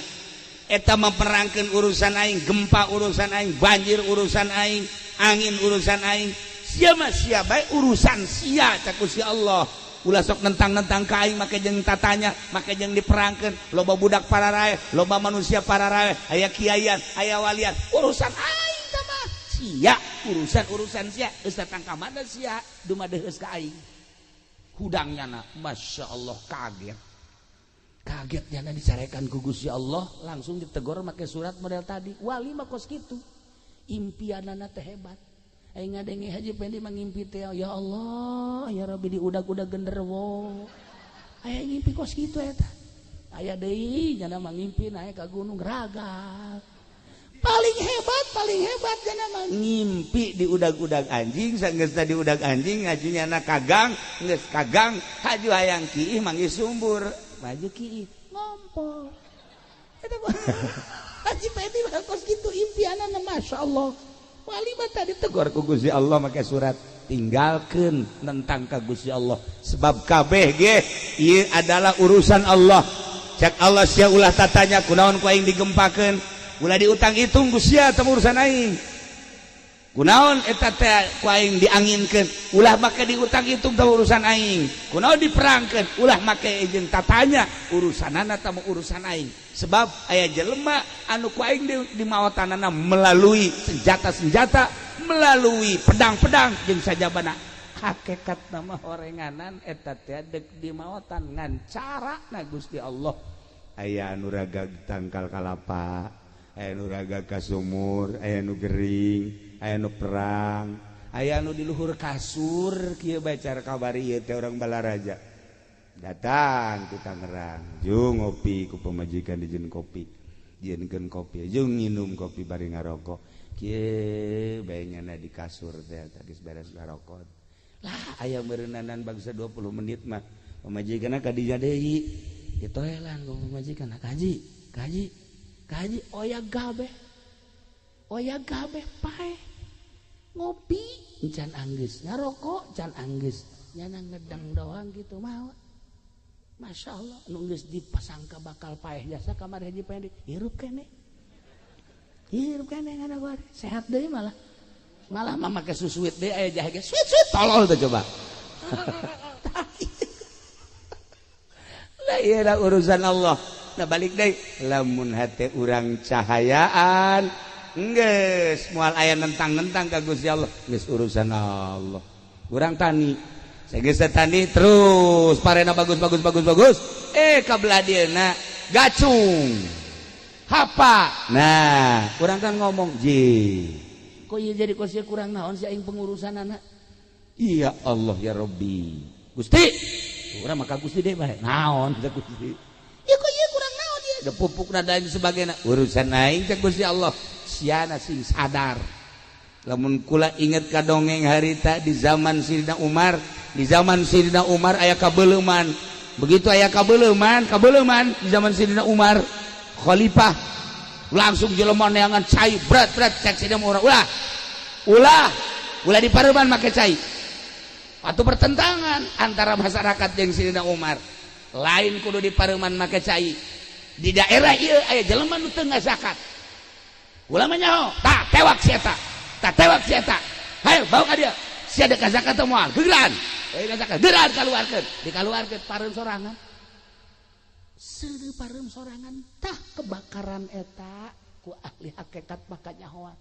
Eta memperangkeun urusan aing, gempa urusan aing, banjir urusan aing, angin urusan aing. Sia mah sia bae urusan sia cak Gusti Allah. Ulah sok nentang-nentang ka aing make jeung tatanya, make jeung diperangkeun, loba budak pararae, loba manusia pararae, aya kiaian, aya walian, urusan aing tah mah. Sia, urusan-urusan sia, geus datang ka mana sia, dumadeheus ka aing. Hudang nyana, Masya Allah kaget. Kaget nyana dicarekan ku Gusti Allah, langsung ditegur make surat model tadi. Wali mah kos kitu. Impianana teh hebat. Aing ngadenge Haji Pendi mah ngimpi teh, ya Allah, ya Rabbi diudag-udag genderuwo. Aya ngimpi kos kitu eta. Aya deui nyana mah ngimpi naik ka gunung ragal. Paling hebat, paling hebat jana mah ngimpi di udag-udag anjing. Sanggeus di udag anjing, ngajunya na kagang, geus kagang haju hayang kiih, manggih sumbur, maju kiih, ngompol. Eta Haji Pendi mah kos kitu impianana, Masya Allah. Wali mah tadi tegur ku Gusti Allah make surat, tinggalkeun nentang ka Gusti Allah, sebab kabeh ge ieu adalah urusan Allah. Cek Allah, sia ulah tatanya kunaon ku aing digempakeun, ulah diutang hitung ku sia, teu urusan aing. Kunaon eta teh ku aing dianginkeun, ulah make diutang hitung, teu urusan aing. Kunaon diperangkeun, ulah make jeung tatanya, urusanana teu urusan aing, sebab aya jelema anu ku aing di maotanana melalui senjata-senjata, melalui pedang-pedang jeung sajabana. Hakikat nama horenganan eta teh dek di maotan, ngan cara na Gusti Allah. Aya anu ragag tangkal kalapa, aya nu ragag ka sumur, aya nu gering, aya nu perang, aya nu di luhur kasur kieu bae. Cara kabari ieu teh orang Balaraja datang ke Tangerang, jung ngopi ku pamajikan, dijieun kopi, jieunkeun kopi, jung nginum kopi bari ngarokok kieu bae. Nyana di kasur teh geus beres ngarokok lah, aya meureunanan bangsa 20 menit mah pamajikanna ka dinya deui, ditoelan ku pamajikan, "Kaji, kaji, kaji." Oya gabe, oya gabe, pae ngopi can anggeus, ngarokok can anggeus, nyana ngedang doang gitu mau. Masya Allah, nu geus dipasangka bakal paeh jasa kamar Haji Pendi hirup kene, hirup kene, ngana sehat deui. Malah malah mah make susuit deui, aya jahe ge suit suit. Tolol tuh coba lah, iyalah urusan Allah. Nah, balik deh, lamun hati urang cahayaan, geus moal aya nentang-nentang ka Gusti Allah, geus urusan Allah. Urang tani, geus tani terus parena bagus bagus bagus bagus, eh kabelah dieuna gacung hapa. Nah, urang kan ngomong ji, kok ieu jadi kos kurang naon sih aing pengurusan anak? Iya Allah ya Rabbi Gusti, urang maka Gusti deh bae naon teh Gusti ya, kok ieu kurang naon ieu? Da pupuk dan lain sebagainya urusan aing. Teh Gusti Allah, siana sing sadar. Lamun kula inget ka dongeng harita di zaman Sidina Umar, di zaman Sidina Umar aya kabeuleman. Begitu aya kabeuleman, kabeuleman di zaman Sidina Umar khalifah, langsung jelema neangan cai berat berat. Cek Sidina Umar, "Ulah, ulah, ulah di pareuman make cai." Atau pertentangan antara masyarakat jeung Sidina Umar, lain kudu di pareuman make cai, di daerah ieu aya jelema nu teu ngazakat. Ulah mah nyaho, "Tah tewak si eta, tah tewak si eta, hayo bawa ka dia, si ada zakat teu moal gegeran, eh zakat gegeran." Kaluarkeun, dikaluarkeun, pareum sorangan. Seudeuh pareum sorangan. Tah, kebakaran eta ku ahli hakikat maka nyahoan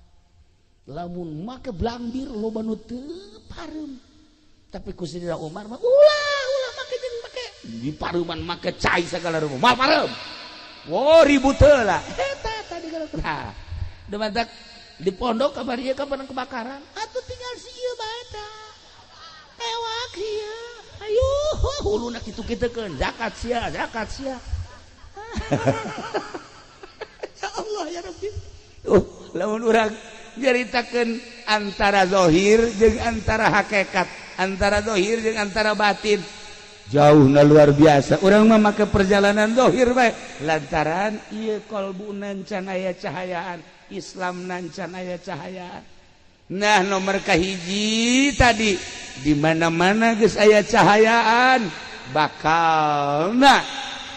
lamun make blambir loba nu teu pareum. Tapi ku Sidina Umar mah, "Ulah, ulah make jeung make di pareuman make cai segala rupa, moal pareum." Wow, ribut heula. Eta tadi kalau nah demantak di pondok kabar ieu kapan kebakaran atuh tinggal si ieu bae tah tewak ieu, ayo huluna kitu-kitukeun, zakat sia, zakat sia. Ya Allah ya Rabbi. Lamun urang nyaritakeun antara zahir jeung antara hakikat, antara zahir jeung antara batin, jauh na luar biasa. Urang mah make perjalanan zahir bae, lantaran ieu kolbu can aya cahayaan Islam, can aya cahayaan. Nah, nomor kahiji tadi, di mana-mana geus aya cahayaan, bakal nah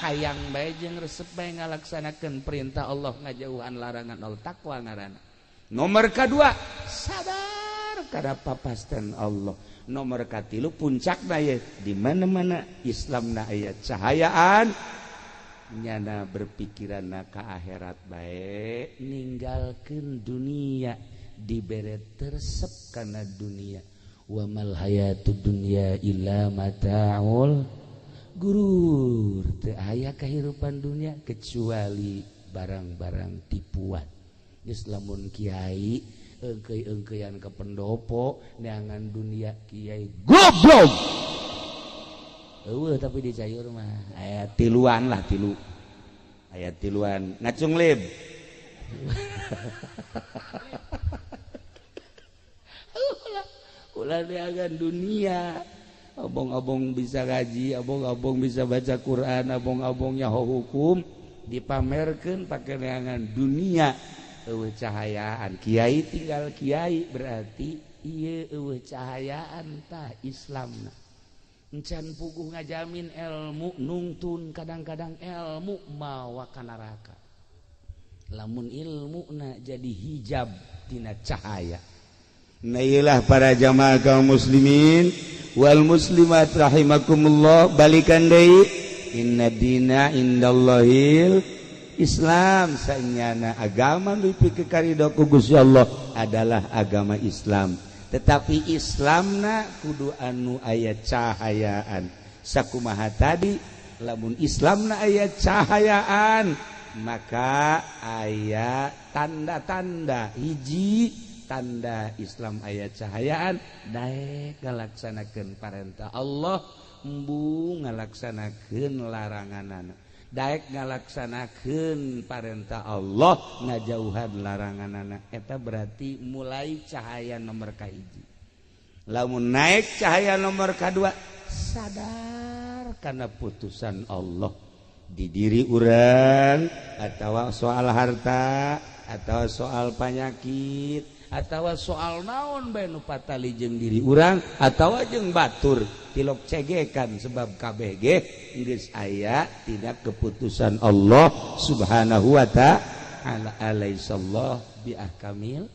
hayang bae jeung resep bae ngalaksanakeun perintah Allah, ngajauhan larangan Allah, takwa ngaranna. Nomor kedua, sadar kada papasten Allah. Nomor katilu, puncak ye, di mana-mana Islam na aya cahayaan, nyana berpikiran na ka akhirat bae, ninggalkeun dunia, dibere teresep karena dunia. Wa mal hayatud dunya illa mataul gurur, teu aya kehidupan dunia kecuali barang-barang tipuan. Geus lamun kiai engkei-engkeian ke pendopo neangan dunia, kiai goblok. Eueuh, tapi di Cayur mah aya tiluan lah, tilu, aya tiluan ngacung lib. Ulah neangan dunia. Abong-abong bisa ngaji, abong-abong bisa baca Quran, abong-abong nyaho hukum dipamerkeun pake neangan dunia. Eueuh cahayaan kiai tinggal kiai berarti ieu eueuh cahayaan tah Islamna. Encan puguh ngajamin ilmu nungtun kadang-kadang ilmu mawa ka neraka. Lamun ilmuna jadi hijab tina cahaya. Nah iyalah para jamaah kaum muslimin wal muslimat rahimakumullah, balikan deui inna dina indallahil Islam. Sanyana agama nu dipikarido ku Gusti Allah adalah agama Islam, tetapi Islamna kudu anu aya cahayaan. Sakumaha tadi, lamun Islamna aya cahayaan maka aya tanda-tanda. Hiji tanda Islam aya cahayaan, daek ngalaksanakeun parentah Allah, embung ngalaksanakeun laranganana. Daek ngalaksanakeun parentah Allah, ngajauhan laranganana. Eta berarti mulai cahaya nomor kahiji. Lamun naik cahaya nomor kedua, sadar karena putusan Allah di diri urang, atau soal harta, atau soal penyakit, atau soal naon bae nu patali jeung diri urang atau jeung batur tilok cegekan, sebab KBG geus aya tidak keputusan Allah Subhanahu wa ta'ala. Alaisallah bi ahkamil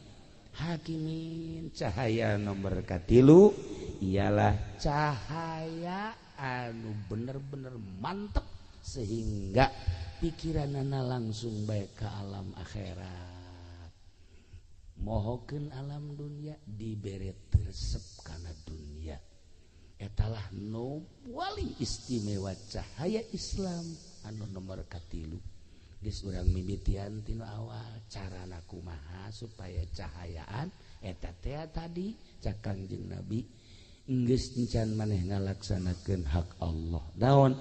hakimin. Cahaya nomor katilu ialah cahaya anu bener-bener mantep sehingga pikiranana langsung baik ke alam akhirat. Mohokeun alam dunia dibere resep kana dunia. Etalah nu paling istimewa cahaya Islam anu nomor katilu. Geus urang mimitian tinu awal carana kumaha supaya cahayaan eta teh tadi cak Kangjeng Nabi geus encan maneh ngalaksanakeun hak Allah. Naon?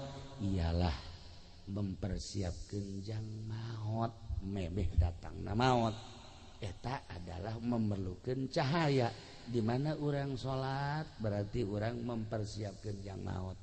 Ialah mempersiapkeun jang maot, memeh datangna maot. Eta adalah memerlukan cahaya. Di mana orang salat berarti orang mempersiapkan jang maut.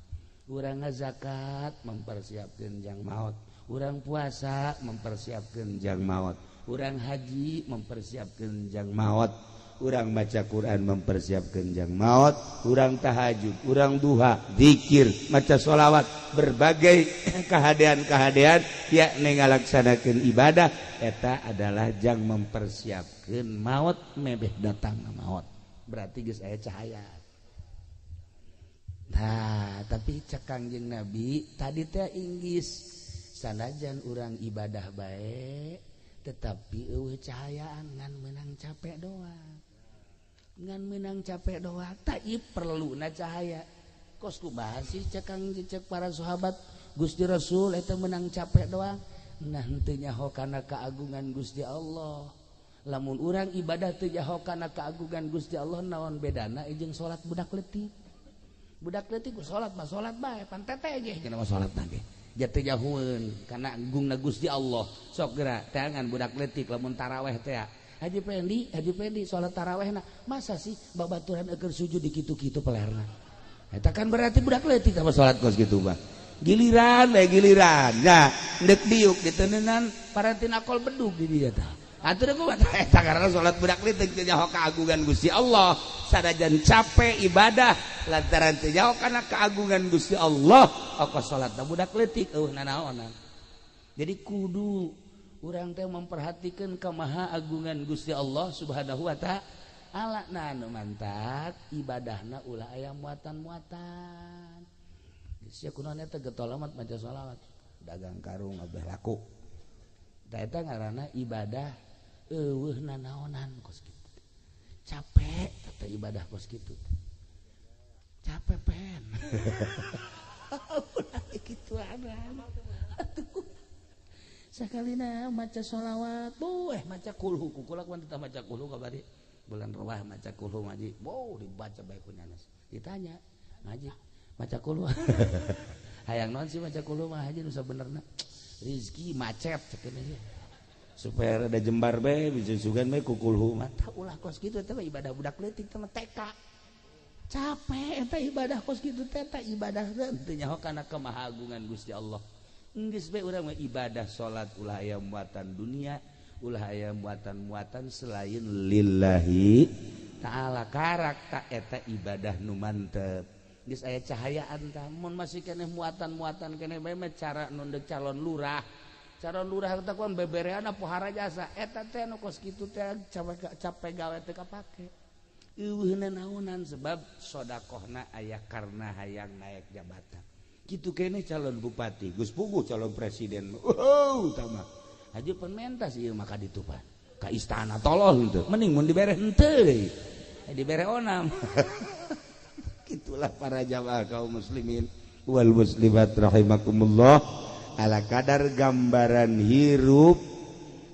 Orang ngazakat mempersiapkan jang maut. Orang puasa mempersiapkan jang maut. Orang haji mempersiapkan jang maut. Orang baca Quran mempersiapkan jang maut. Orang tahajud, orang duha, zikir, maca sholawat, berbagai kehadean-kehadean yakni ngalaksanakeun ibadah eta adalah jang mempersiapkan maut mebeh datang maut. Berarti geus aya cahaya. Nah, tapi cek Kangjeng Nabi tadi teh inggis sanajan urang ibadah bae tetapi eueuh cahayaan ngan menang capek doang. Ngan menang capek doang tak perlu na cahaya. Kos kumaha sih cek Kang cek para sahabat Gusti Rasul eta menang capek doang. Nah henteu nyaho kana keagungan Gusti Allah. Lamun urang ibadah teu nyaho kana keagungan Gusti Allah naon bedana jeung salat budak leutik. Budak leutik ku salat mah salat bae pan tete ge cenah mah salat ge. Jatuh jahueun kana agungna Gusti Allah. Sok geura teangan budak leutik lamun taraweh teh. Haji Pendi salat tarawehna masa sih babaturan eukeun sujud di kitu-kitu pelerna. Eta kan berarti budak leutik sama salat kos kitu mah. Giliran we giliran. Nya deuk diuk diteneunan parantina akol bedug di dieu tah. Atuh kumaha eta karena salat budak leutik teu nyaho keagungan Gusti Allah. Sanajan capek ibadah lantaran teu nyaho kana keagungan Gusti Allah, oko salatna budak leutik eueuh nanaonan. Jadi kudu urang teh memperhatikan kemahaagungan Gusti Allah Subhanahu wa ta'ala. Nah anu mantak ibadahna ulah aya muatan-muatan. Geus sia kunaon eta getol amat maca sholawat, dagang karung abeh laku. Tah eta ngaranna ibadah eueuh nanaonan kos kitu. Capek teh ibadah kos kitu. Capek pen. Ulah kitu atuh. Sakalina maca sholawat, maca kulhu, kukula kuan teh maca kulhu kabari. Bulan rawah maca kulhu ngaji, boh dibaca bae ku nyanas. Ditanya, ngaji maca kulhu. Hayang naon sih maca kulhu mah haji nu sabenerna. Rizki macet cenah ge. Supaya ada jembar bae bisa sugan bae ku kulhu mah. Ulah kos kitu, eta ibadah budak leutik teh, TK. Capek eta ibadah kos kitu teh, eta ibadah teu nyaho kana kemahagungan Gusti Allah. Geus bae urang mah ibadah salat, ulah aya muatan dunia, ulah aya muatan-muatan selain lillahi ta'ala. Karak tak eta ibadah nu mantep, geus aya cahayaan. Tah, mun masih keneh muatan-muatan keneh bae mah, cara nu calon lurah, calon lurah teh kan beberean pohara jasa, eta teh nu kos kitu teh capek, capek gawe teu kapake, eueuh naonan, sebab sodakohna aya karena hayang naik jabatan. Kitu keneh calon bupati, geus puguh calon presiden. Oh, tah mah haji penmentas ieu mah ka ditu pan ka istana, tolol henteu, mending mun dibere henteu deui, dibere onam. Itulah para jamaah kaum muslimin wal muslimat rahimakumullah, ala kadar gambaran hirup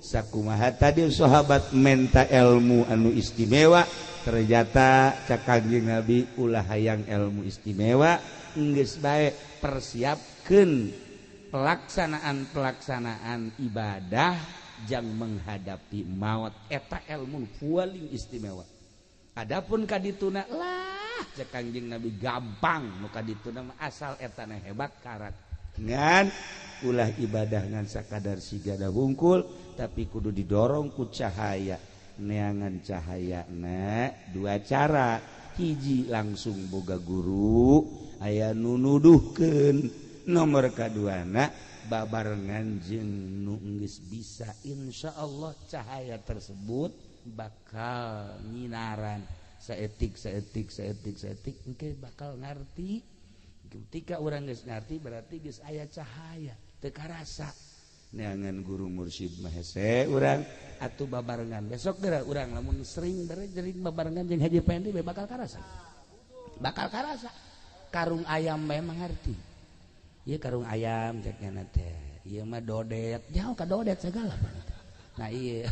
sakumaha tadi sahabat menta ilmu anu istimewa. Ternyata cak Kanjeng Nabi, ulah hayang ilmu istimewa, geus bae persiapkeun pelaksanaan-pelaksanaan ibadah jang menghadapi maut, eta ilmu paling istimewa. Adapun kadituna lah, cek Kanjeng Nabi, gampang nu kadituna, asal etana hebat karak. Ngan ulah ibadah ngan sakadar sigada bungkul, tapi kudu didorong ku cahaya. Neangan cahaya na dua cara: hiji, langsung boga guru, aya nu nuduhkeun; nomor kaduana, babarengan jeung nu geus bisa. Insya Allah cahaya tersebut bakal nyinaran saetik saetik saetik saetik, engke bakal ngerti. Ketika orang geus ngerti, berarti geus aya cahaya, teu karasa. Neangan guru mursyid mah hese urang. Atuh babarengan besok geura urang, lamun sering sering babarengan jeung Haji Pendi, bakal karasa, bakal karasa. Karung ayam memang ngerti. Ieu karung ayam, cek nya teh, ieu mah dodet, jauh ka dodet segala. Nah, iya.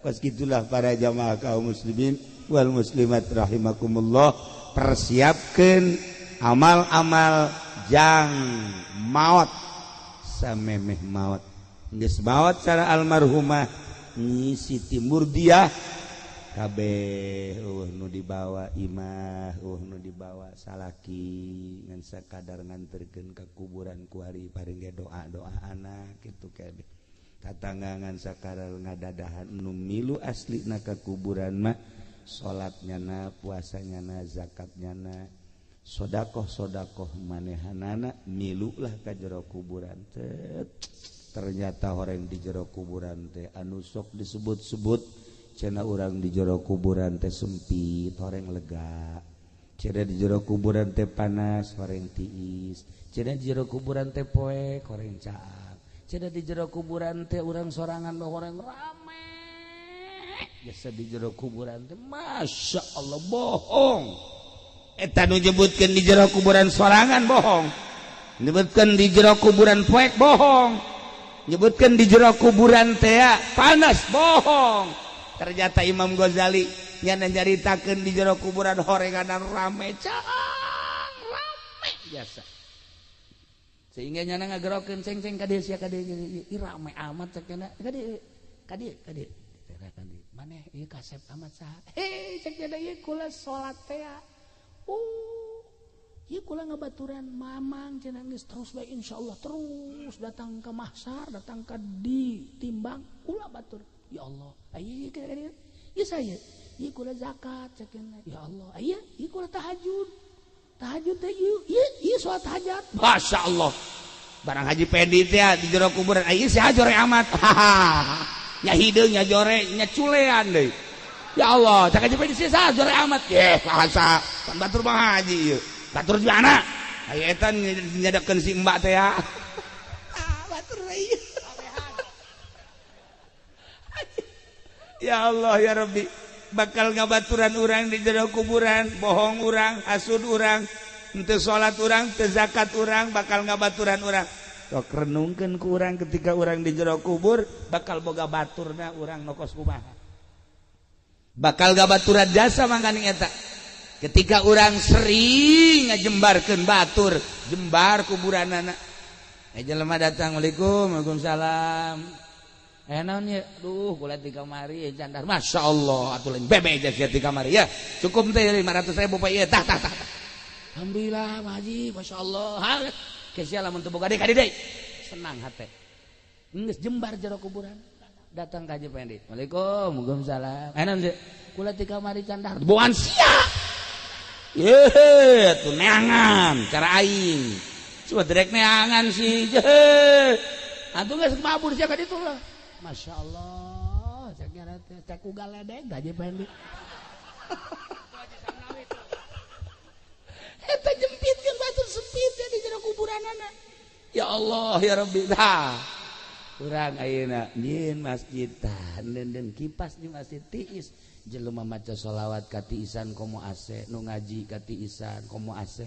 Kos gitulah para jamaah kaum muslimin wal muslimat rahimakumullah, persiapkan amal-amal jang maut. Samemeh maut, geus maut cara almarhumah Nyi Siti Murdiah, kabeh euweuh nu dibawa imah, euweuh nu dibawa salaki, ngan sakadar nganterkeun ka kuburan kuari, paring ge doa-doa anak kitu kabeh. Tatangga ngan sakadar ngadadahan. Nu milu asli na ka kuburan mah salatnya na, puasanya na, zakatnya na, sodakoh sodakoh manehanana milu lah ka jero kuburan teh. Ternyata orang di jero kuburan teh anu sok disebut-sebut, cenah urang di jero kuburan teh sempit, horeng lega, cenah di jero kuburan teh panas, horeng tiis, cenah di jero kuburan teh poek, horeng caang, cenah di jero kuburan teh urang sorangan, horeng rame jasa di jero kuburan teh. Masya Allah, bohong. Eta nu nyebutkeun di jero kuburan sorangan bohong, nyebutkeun di jero kuburan poek bohong, nyebutkeun di jero kuburan teh panas bohong. Ternyata Imam Ghazali nyana nyaritakeun di jero kuburan horenganan rame, caang rame biasa, sehingga nyana ngagerokeun, "Ceng, ceng, ka dieu sia, ka dieu. Ih, rame amat," cek nya, "ka dieu, ka dieu, ka dieu, ka dieu. Maneh ieu kasep amat saha?" "Hei," cek nya, "ieu kula salat teh. Oh, ieu kula ngabaturan mamang," cenah, "geus terus bae, insyaallah terus datang ke mahsar, datang ke ditimbang kula batur. Ya Allah, ayo ka dieu. Ieu saya, ieu kula zakat," cek nya. "Ya Allah, aya ieu kula tahajud, tahajud teh ieu, ieu ieu salat hajat." Masya Allah, barang Haji Pendi teh di jero kuburan, "Ieu si jore amat nya, hideung nya, jore nya, culean deui. Ya Allah," cak Haji Pendi, "sia jore amat." Ye bahasa pan batur Bang Haji, ieu batur di mana aya eta nyadakeun si mbak teh ya. Ah, batur ieu. Ya Allah ya Rabbi, bakal ngabaturan urang di jero kuburan bohong urang, hasud urang, henteu salat urang, teu zakat urang, bakal ngabaturan urang. Sok renungkeun ku urang, ketika urang di jero kubur bakal boga baturna urang nu kos kumaha, bakal gabaturan jasa. Mangkaning eta, ketika urang sering ngajembarkeun batur, jembar kuburanana. Jelema datang, Waalaikum, waalaikumsalam. Naon ye? Duh, kula di kamari candar. Masya Allah, atuh lain bebe aja di kamari ya. Cukup teh 500.000 Pak ieu. Tah tah tah. Alhamdulillah, Pak Haji, Masya Allah. Ha, kesia lamun teu boga deui ka deui. Senang hate. Geus jembar jero kuburan. Datang ka Haji Pendi. Waalaikum, waalaikumsalam. Naon ye? Kula di kamari candar. Buan sia. Ye, atuh neangan cara aing. Coba direk neangan sih. Atuh geus mabur sia ka ditu lah. Masya Allah, cek nyana teh cek ugal ledeg Haji Pendi. Eta jempitkeun batur sempit ya di jero kuburanana. Ya Allah ya Rabbi. Tah. Urang ayeuna nyieun masjid tah neundeun kipas di masjid tiis. Jelema maca sholawat ka tiisan komo AC, nu ngaji ka tiisan komo AC.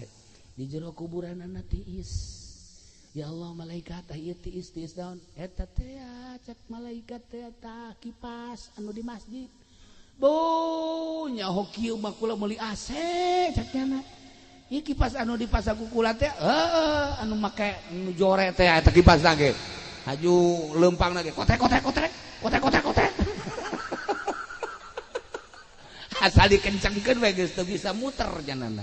Di jero kuburanana tiis. Ya Allah malaikat tah ieu tiis tiis daun eta teh cek malaikat teh tah kipas anu di masjid. Bu nyaho kieu mah kula meuli AC cek nyana. Ieu kipas anu dipasang ku kula teh heueuh anu make nu jore teh eta kipas ge. Haju leumpangna ge kotek kotek kotek kotek kotek kotek. Asal dikencengkeun we geus teu bisa muter janana.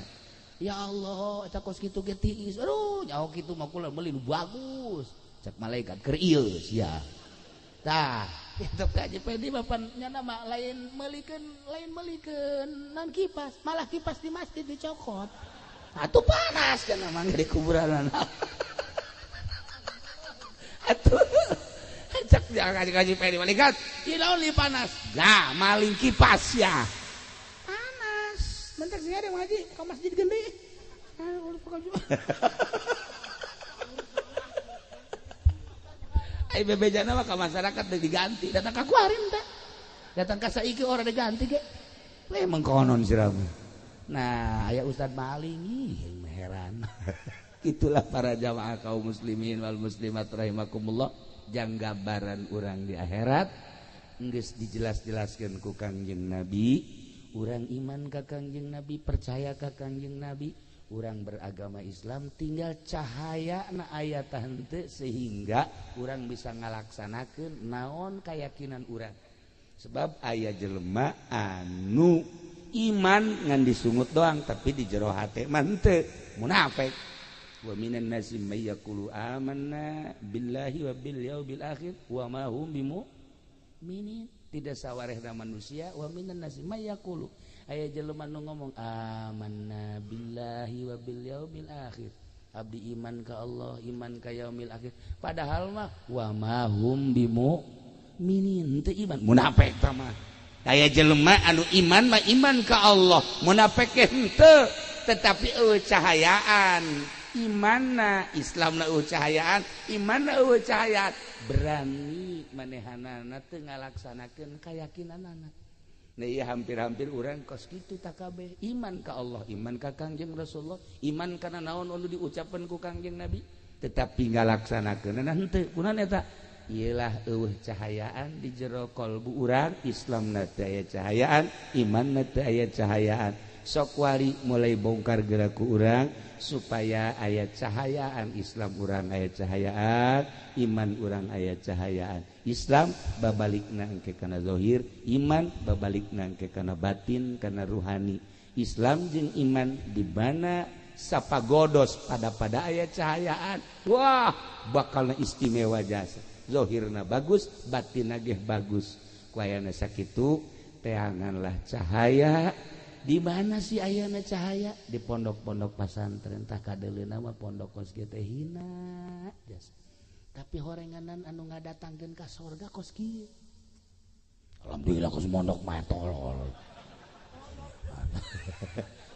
Ya Allah, eta kos kitu ge tiis. Aduh, nyaho kitu mah kula meuli nu bagus. Cek malaikat keur ieu sia. Tah, itu ka Haji Pendi bapan nyana mah lain meulikeun naon kipas, malah kipas di masjid dicokot. Atuh panas cenah mah di kuburanana. Atuh cek Haji Pendi malaikat, ieu naon li panas? Nah, maling kipas ya. Mentek sih ada ngaji ke masjid gede. Ai bebejana mah ka masyarakat deui diganti, datang ka kuarin teh. Datang ka saiki ora diganti ge. We mengkonon sirah. Nah, aya ustad maling ih heran. Itulah para jamaah kaum muslimin wal muslimat rahimakumullah, jang gambaran urang di akhirat geus dijelas-jelaskeun ku Kangjeng Nabi. Urang iman ka Kangjeng Nabi, percaya ka Kangjeng Nabi, urang beragama Islam tinggal cahaya na aya tah henteu sehingga urang bisa ngalaksanakeun naon keyakinan urang. Sebab aya jelema anu iman ngan disungut doang tapi di jero hate mah henteu, munafik. Wa minan nasi may yaqulu amanna billahi wa bil yaumil akhir wa ma hum bimu'minin. Tidak sawarehna manusia wa minan nasi may yaqulu aya jelema nu ngomong amanna billahi wa bil yaumil akhir, abdi iman ka Allah, iman ka yaumil akhir, padahal mah wa ma hum bimu'minin, teu iman, munafik tah mah. Aya jelema anu iman mah iman ka Allah, munafik henteu, tetapi eueuh cahayaan imanna, Islamna eueuh cahayaan, imanna eueuh cahayaan, berani manehanana teu ngalaksanakeun kayakinanana. Nah ieu hampir-hampir urang kos kitu takabeh, iman ka Allah, iman ka Kangjeng Rasulullah, iman kana naon anu diucapkeun ku Kangjeng Nabi, tetapi ngalaksanakeunana henteu. Kunaon eta? Ieulah eueuh cahayaan di jero kalbu urang, Islamna teu aya cahayaan, imanna teu aya cahayaan. Sok wali mulai bongkar geraku urang supaya aya cahayaan Islam urang aya cahayaan, iman urang aya cahayaan. Islam babalikna engke kana zahir, iman babalikna engke kana batin, kana ruhani. Islam jeung iman di mana sapagodos pada aya cahayaan. Wah, bakalna istimewa jasa. Zahirna bagus, batinna ge bagus. Ku ayana sakitu teanganlah cahaya. Di mana sih ayana cahaya? Di pondok-pondok pasantren tah kadeuleuna mah pondok kos kieu teh hina jasa. Tapi horenganan anu ngadatangkeun ka sorga kos kieu. Alhamdulillah kos mondok mah tolol.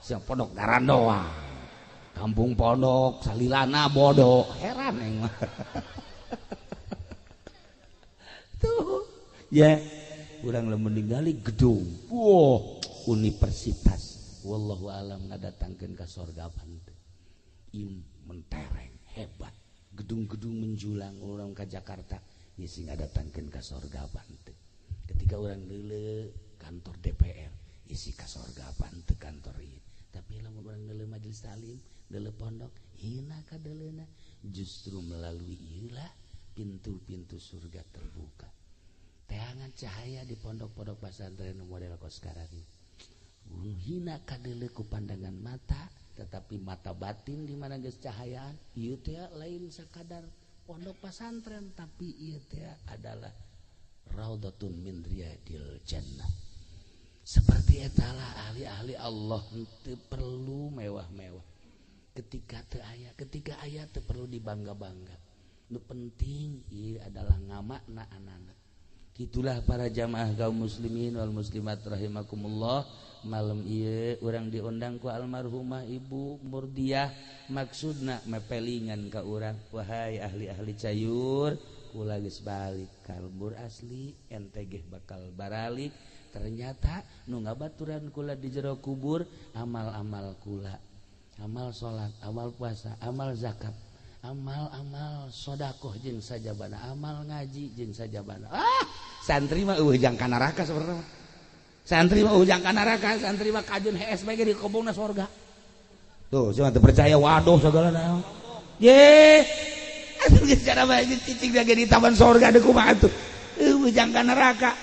Sia pondok garandoa. Kampung pondok salilana bodoh, heran aing mah. Tuh, ya urang lamun ningali gedung. Wah, universitas wallahu alam ngadatangkeun ka sorga henteu. Im mentereng hebat, gedung-gedung menjulang orang ka Jakarta ieu sing ngadatangkeun ka sorga henteu. Ketika urang neuleuh kantor DPR isi ka sorga henteu kantor ieu. Tapi lamun urang neuleuh majelis taklim, neuleuh pondok, hina kadeuleuna. Justru melalui ieulah pintu-pintu surga terbuka. Teangan cahaya di pondok-pondok pesantren model kos sekarang ini. Hina kadeuleu ku pandangan mata, tetapi mata batin di mana geus cahayaan, ieu teh lain sakadar pondok pesantren, tapi ieu teh adalah raudhatun min riyadil jannah. Seperti etalah ahli-ahli Allah teu perlu mewah-mewah. Ketika teu aya, ketika aya teu perlu dibangga-bangga. Nu penting ieu adalah ngamakna anak-anak. Gitulah para jamaah kaum muslimin wal muslimat rahimakumullah. Malam ieu urang diundang ku almarhumah Ibu Murdiah, maksudna mepelingan ka urang, wahai ahli-ahli cayur, kula geus balik ka lembur asli, ente geh bakal baralik. Ternyata nu ngabaturan kula di jero kubur amal-amal kula, amal salat, amal puasa, amal zakat, amal-amal sodakoh jeung sajabana, amal ngaji jeung sajabana. Ah, santri mah eueuh jang ka neraka sebenarnya. Santri mah eueuh jang ka neraka, santri mah kajun hees bae ge dikobongna sorga. Tuh, cuma teu percaya waduh sagala naon. Ye, atuh geus cara bae cicing ge di taman sorga deui kumaha atuh. Eueuh jang ka neraka.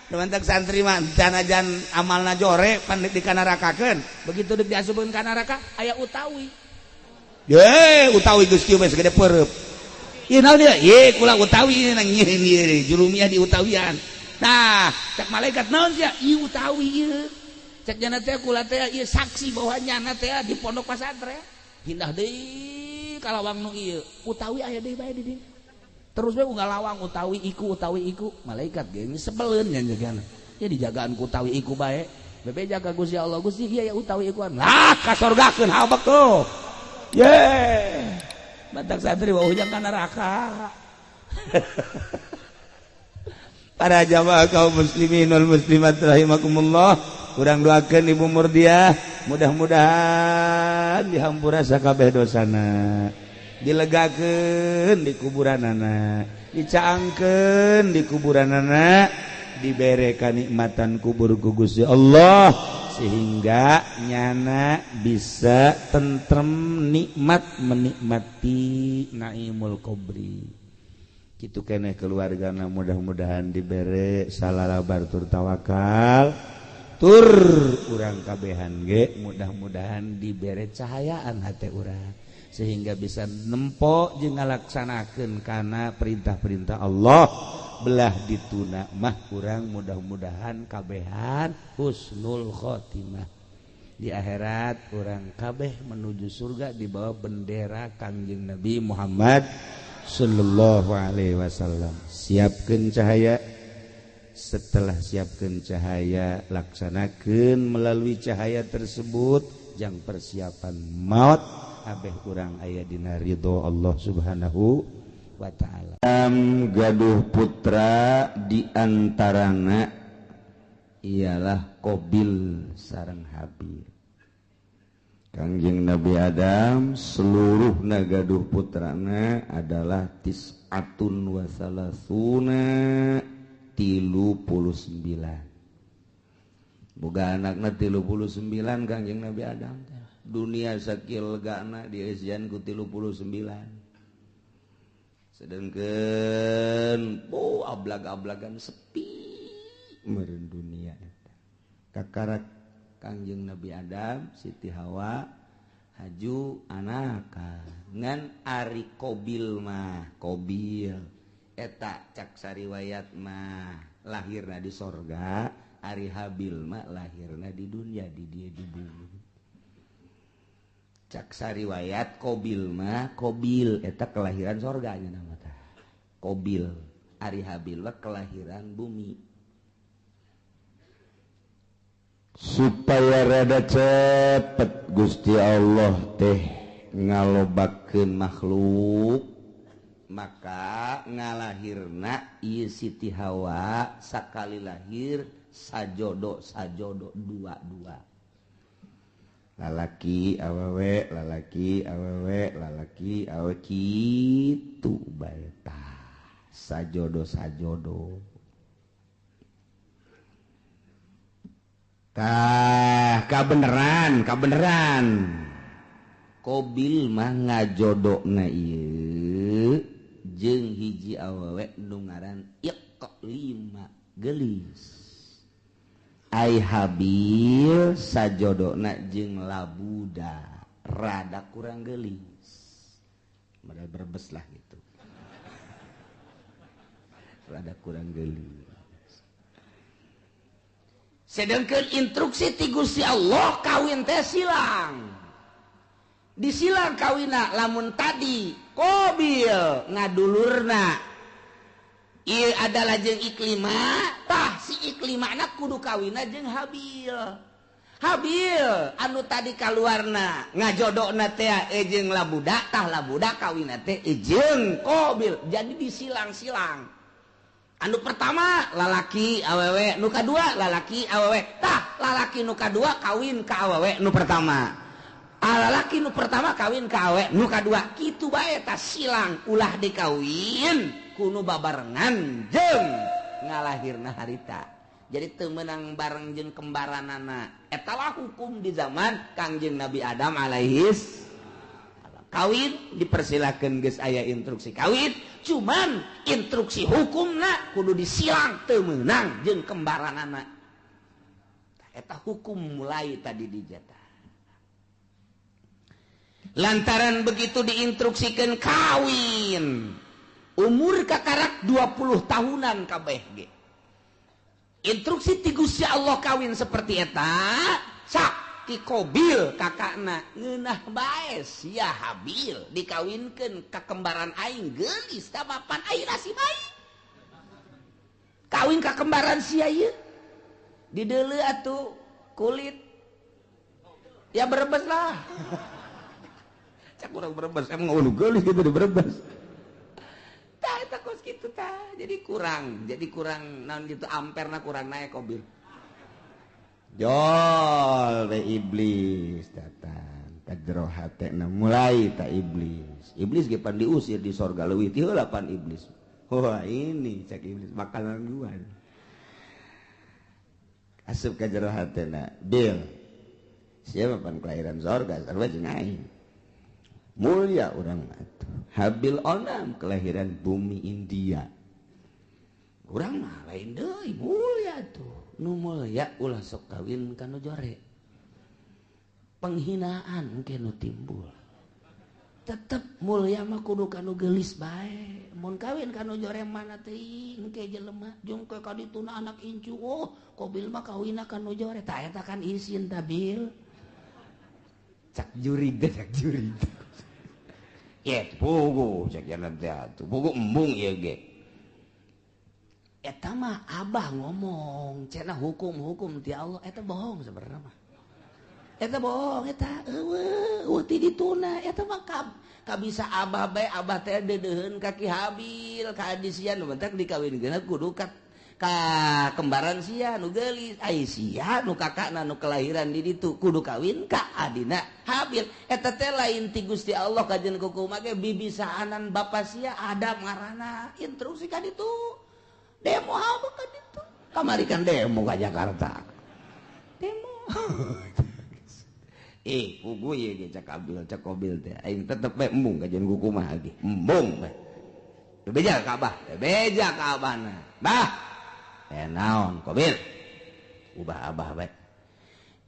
Mantak santri mah sanajan amalna jore pan di kanarakakeun. Begitu deuk diasupkeun ka neraka aya utawi. Ye, utawi geus kieu bae sagede peureub. Ieu naon ieu? Ye, kula utawi nang nyieun ieu jurumiah di utawian. Nah, cek malaikat naon sia? Ieu utawi ieu. Cek jana teh kula teh ieu saksi bahwa nyana teh di pondok pesantren. Pindah deui ka lawang nu ieu. Utawi aya deui bae di dieu. Terus bae unggal lawang utawi iku utawi iku. Malaikat ge sebeleun nya jagana. Ya dijagaan ku utawi iku bae. Bebeja ka Gusti Allah, Gusti ieu ya utawi ikuan. Lah kasorgakeun habek tuh. Ye, batak santri wah ujang ka neraka. Para jamaah kaum muslimin wal muslimat rahimakumullah, urang doakeun Ibu Murdiah mudah-mudahan dihampura sakabeh dosana, dilegakeun di kuburanana, dicaangkeun di kuburanana, dibere kanikmatan kubur ku Gusti Allah sehingga nyana bisa tentrem nikmat menikmati naimul kubri. Kitu keneh keluargana mudah-mudahan dibere salalabar tur tawakal tur urang kabehan ge mudah-mudahan dibere cahayaan hate urang sehingga bisa nempo jeung ngalaksanakeun kana perintah-perintah Allah. Belah dituna mah urang mudah-mudahan kabehan husnul khotimah di akhirat, urang kabeh menuju surga di bawah bendera Kangjeng Nabi Muhammad sallallahu alaihi wasallam. Siapkeun cahaya, setelah siapkeun cahaya laksanakeun melalui cahaya tersebut jang persiapan maut abeh urang aya dina ridho Allah Subhanahu wa ta'ala. Gaduh putra diantarana ialah Qabil sareng Habil. Kangjeng Nabi Adam seluruh gaduh putrana adalah tis'atun wa salasuna 39. Boga anakna 39 Kangjeng Nabi Adam. Dunia sakil gana dieusian ku 39. Sedangkan oh ablag-ablagan sepi meureun dunia eta. Kakarak Kangjeng Nabi Adam, Siti Hawa haju anaka ngan ari Qabil mah, Qabil eta cak sariwayat mah lahirna di sorga, ari Habil mah lahirna di dunia, di dia di bumi. Cak sariwayat Qabil mah, Qabil eta kelahiran sorga nya nama tah. Qabil, ari Habil mah kelahiran bumi. Supaya rada cepet Gusti Allah teh ngalobakeun makhluk, maka ngalahirna ieu Siti Hawa sakali lahir sajodo sajodo dua-dua. Lalaki awewe, lalaki awewe, lalaki awewe kitu bae tah. Sajodo sajodo. Tah kabeneran, kabeneran. Kobil mah ngajodokna ieu jeung hiji awewe nu ngaran Iqlima geulis. Ai Habil sajodokna jeung Labuda rada kurang geulis. Modal Brebes lah gitu. Rada kurang geulis. Sedangkan instruksi ti Gusti Allah kawin teh silang. Disilang kawina lamun tadi Kobil ngadulurna ieu adalah jeung Iklima, tah si Iklimana kudu kawina jeung Habil. Habil anu tadi kaluarna ngajodokna teh jeung Labuda, tah Labuda kawina teh jeung Kobil. Jadi disilang-silang. Anu pertama lalaki awewe, nu kadua lalaki awewe, tah lalaki nu kadua kawin ka awewe nu pertama, lalaki nu pertama kawin ka awewe nu kadua, kitu bae tah silang ulah dikawin ku nu babarengan jeung ngalahirna harita. Jadi teu meunang bareng jeung kembaranana. Eta lah hukum di zaman Kangjeng Nabi Adam alaihis. Kawin dipersilakan geus aya instruksi kawin, cuman instruksi hukumna kudu disilang teu meunang jeung kembaranana. Eta hukum mulai tadi dijata. Lantaran begitu diinstruksikan kawin, umur kakarak 20 tahunan kabeh ge. Instruksi ti Gusti Allah kawin seperti eta, sak ti Kobil kakakna ngeunah bae sia Habil dikawinkeun ka kembaran aing geulis tah mapan aing nasib aing. Kawin ka kembaran sia ieu dideuleu atuh kulit ya Brebes lah. Cak urang Brebes emang ulu geulis gitu di Brebes. Tah eta kos kitu tah jadi kurang naon gitu amperna kurang naik Kobil. Jol we iblis datang ka jero hatena mulai ta iblis. Iblis ge pan diusir di sorga leuwih ti heula pan iblis. Wah ini cek iblis makanan gua. Asup ka jero hatena, Bil. Siapa pan kelahiran sorga sarua jeung aing. Mulia urang mah atuh. Habil onam kelahiran bumi India. Urang mah lain deui mulia tuh. Nu mulia ulah sok kawin ka nu jore. Penghinaan ke nu timbul. Tetep mulia mah kudu ka nu geulis bae. Mun kawin ka nu jore mana teuing ke jelema jeung ke ka dituna anak incu. Oh, Kobil mah kawinna ka nu jore. Tah eta kan isin ta Bil. Cak jurig teh cak jurig. Ye pugu cak jalan teh atuh. Pugu embung ieu ge. Eta mah abah ngomong cenah hukum-hukum ti Allah eta bohong sebenarnya mah. Eta bohong eta eueuh ti dituna eta mah kabisa abah bae abah teh deudeuheun ka Ki Habil ka adi sia nu bentak dikawinkeun kudu ka kembaran sia nu geulis ai sia nu kakakna nu kelahiran di ditu kudu kawin ka adina Habil. Eta teh lain ti Gusti Allah kajen kukumaha ge bibisaanan bapa sia Adam ngaranna instruksi ka ditu. Demo apa kan itu? Kamari kan demo ke Jakarta. Demo. Pugu ieu ge cak Abil, cak Kobil teh. Aing tetep bae embung kajian kukumaha ge. Embung bae. Bebeja ka Abah, bebeja ka Abahna. Bah. Naon Kobil? Ubah Abah bae.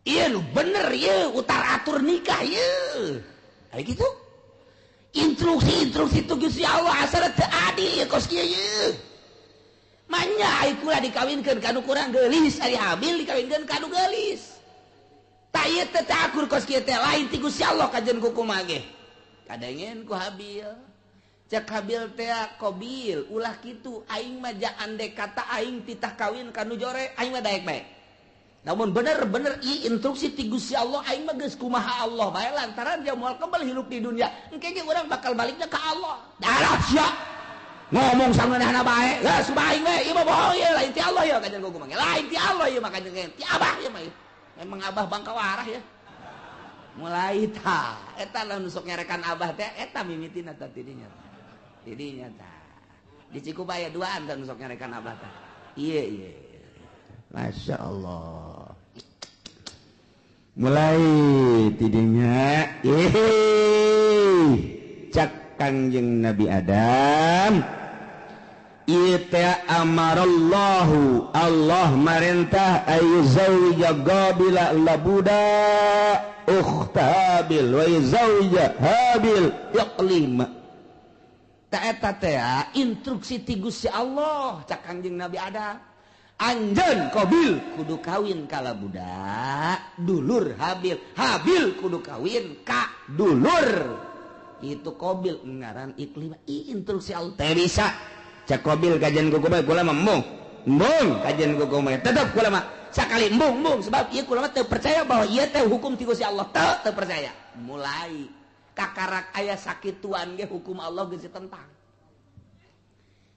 Ieu nu bener ieu utar atur nikah ieu. Aya kitu? Instruksi-instruksi tu Gusti Allah asal teu adil ieu kos kieu ieu. Manya ai kula dikawinkeun ka nu kurang geulis, ari Habil dikawinkeun ka nu geulis. Tah ieu teh akur kos kieu teh lain ti Gusti Allah kajen kukumaha ge. Kadengen ku Habil. Cek Habil teh Kobil ulah kitu aing mah ja andek kata aing titah kawin ka nu jore aing mah daek bae. Namun bener-bener ieu instruksi ti Gusti Allah aing mah geus kumaha Allah bae lantaran dia moal kembali hirup di dunia. Engke ge urang bakal balikna ka Allah. Darah sia. Ngomong sangeunahna bae, geus aing we, ieu mah bohong ieu lain ti Allah ieu kajen kukumaha. Lain ti Allah ieu mah kajen ti Abah ieu mah. Emang Abah bangka warah ya. Mulai ta, eta lah nu sok nyarekan Abah teh eta mimitina tah tidinya. Tidinya tah. Di Cikubaya duaan tah nu sok nyarekan Abah tah. Ieu ieu. Masya Allah. Mulai tidinya. Kangjeng Nabi Adam ieu teh amarallahu Allah marentah ayyuzawija Qabila labuda ukhta Habil wa yuzawija Habil Iqlima. Ta eta teh instruksi ti Gusti Allah cak Kangjeng Nabi Adam, anjeun Qabil kudu kawin ka labuda dulur Habil, Habil kudu kawin ka dulur itu Qabil ngaran Iqlima. Instruksi Allah teh bisa cak Qabil kajian kuku bae kula mah embung embung kajian kuku bae tetep kula mah sakali embung embung sebab ieu kula mah teu percaya bahwa ieu teh hukum ti Gusti Allah, teu percaya. Mulai kakarak aya sakituan ge hukum Allah geus ditentang.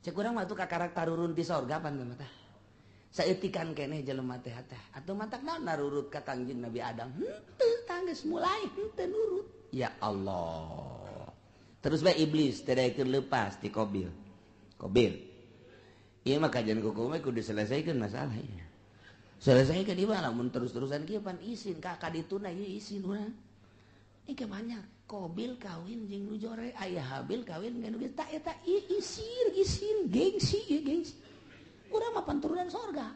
Cek urang mah tuh kakarak tarurun ti sorga pan mah tah. Saeutikan keneh jelema teh teh atuh matak naon narurut ka Kangjeng Nabi Adam. Henteu tanggeus mulai henteu nurut. Ya Allah. Terus bae iblis teh daekeun leupas ti Qabil. Qabil. Ieu mah kajian kuku mah kudu diselesaikan masalah ieu. Selesaikan ieu mah lamun terus-terusan kieu pan isin ka kadituna ieu isin urang. Ini banyak Qabil kawin jeung nu jore, aya Habil kawin jeung nu geus tak eta isin isin gengsi ieu gengsi. Urang mah turunan sorga.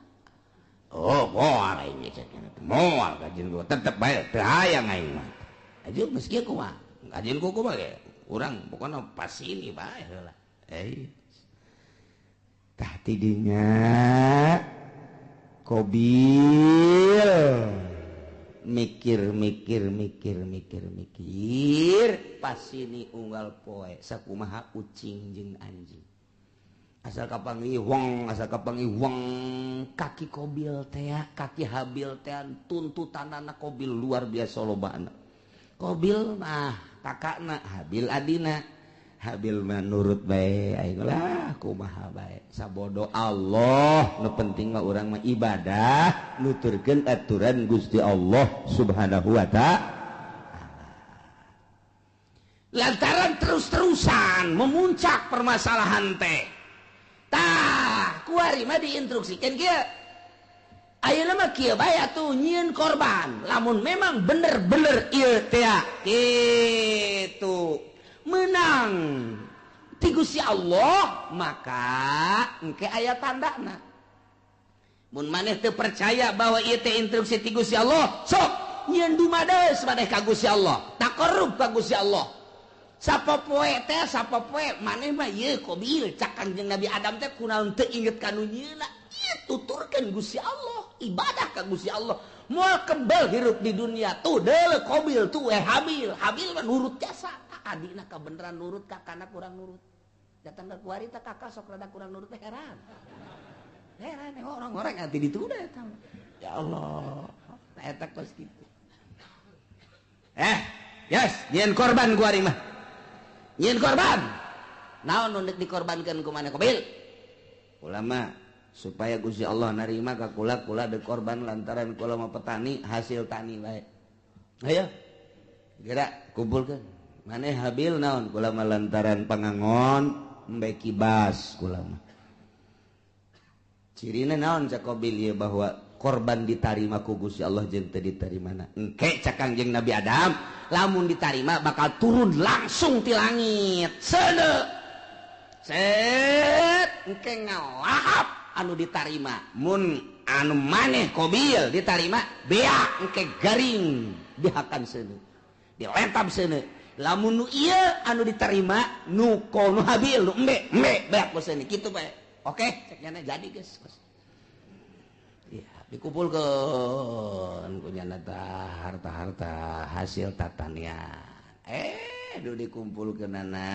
Oh, moal aing cek moal kajian kuku tetep bae teu hayang aing mah. Aju geus kieu kumaha? Kajian kuku mah ge urang pokona pas ini bae heula. Tah tidinya Qabil mikir mikir mikir mikir mikir pas ini unggal poe sakumaha ucing jeung anjing asal kapanggih wong asal kapanggih wong kaki Qabil teh kaki Habil teh tuntutanana Qabil luar biasa lobana. Qabil mah kakakna, Habil adina. Habil mah nurut bae aing lah kumaha bae sabodo Allah nu penting mah urang mah ibadah nuturkeun aturan Gusti Allah Subhanahu wa ta'ala. Lantaran terus-terusan memuncak permasalahan teh tah kuari mah diinstruksikeun kieu ayeuna mah kieu bae atuh nyieun korban lamun memang bener-bener ieu teh kitu menang ti Gusti Allah maka engke aya tandana. Mun maneh teu percaya bahwa ieu teh instruksi ti Gusti Allah sok nyieun dumades maneh ka Gusti Allah taqarrub ka Gusti Allah sapopoe teh sapopoe maneh mah ieu Qabil cak Kangjeng Nabi Adam teh kunaon teu inget ka nu nyieunna ieu tuturkeun Gusti Allah ibadah ka Gusti Allah moal kebel hirup di dunia tuh deuleu Qabil tuh Habil Habil mah nurut jasa adina kabeneran nurut kakana kurang nurut datang ke kuari teh kakak sok rada kurang nurut teh heran heran orang-orang anti ditunda eta ya Allah eta kos kitu yes nyieun korban kuari mah nyieun korban naon nu deuk dikorbankeun ku maneh Qabil ulama supaya Gusti Allah narima ka kula kula deuk korban lantaran kula mah petani hasil tani bae ayo geura kumpulkeun maneh Habil naon kula mah lantaran pangangon embe kibas kula mah cirina naon cak Qabil ieu bahwa korban ditarima ku Gusti Allah jeung teu ditarimana engke cak Kangjeng Nabi Adam lamun ditarima bakal turun langsung ti langit seudeu set engke ngalahap anu ditarima mun anu maneh Qabil ditarima beak engke garing dihakan seudeu dilentap seudeu lamun nu ieu anu diterima nu nu Habil nu embe embe beak boseun kitu bae oke cek nyana jadi geus ya dikumpulkeun ku nyana tah harta-harta hasil tatanian duh dikumpulkeunana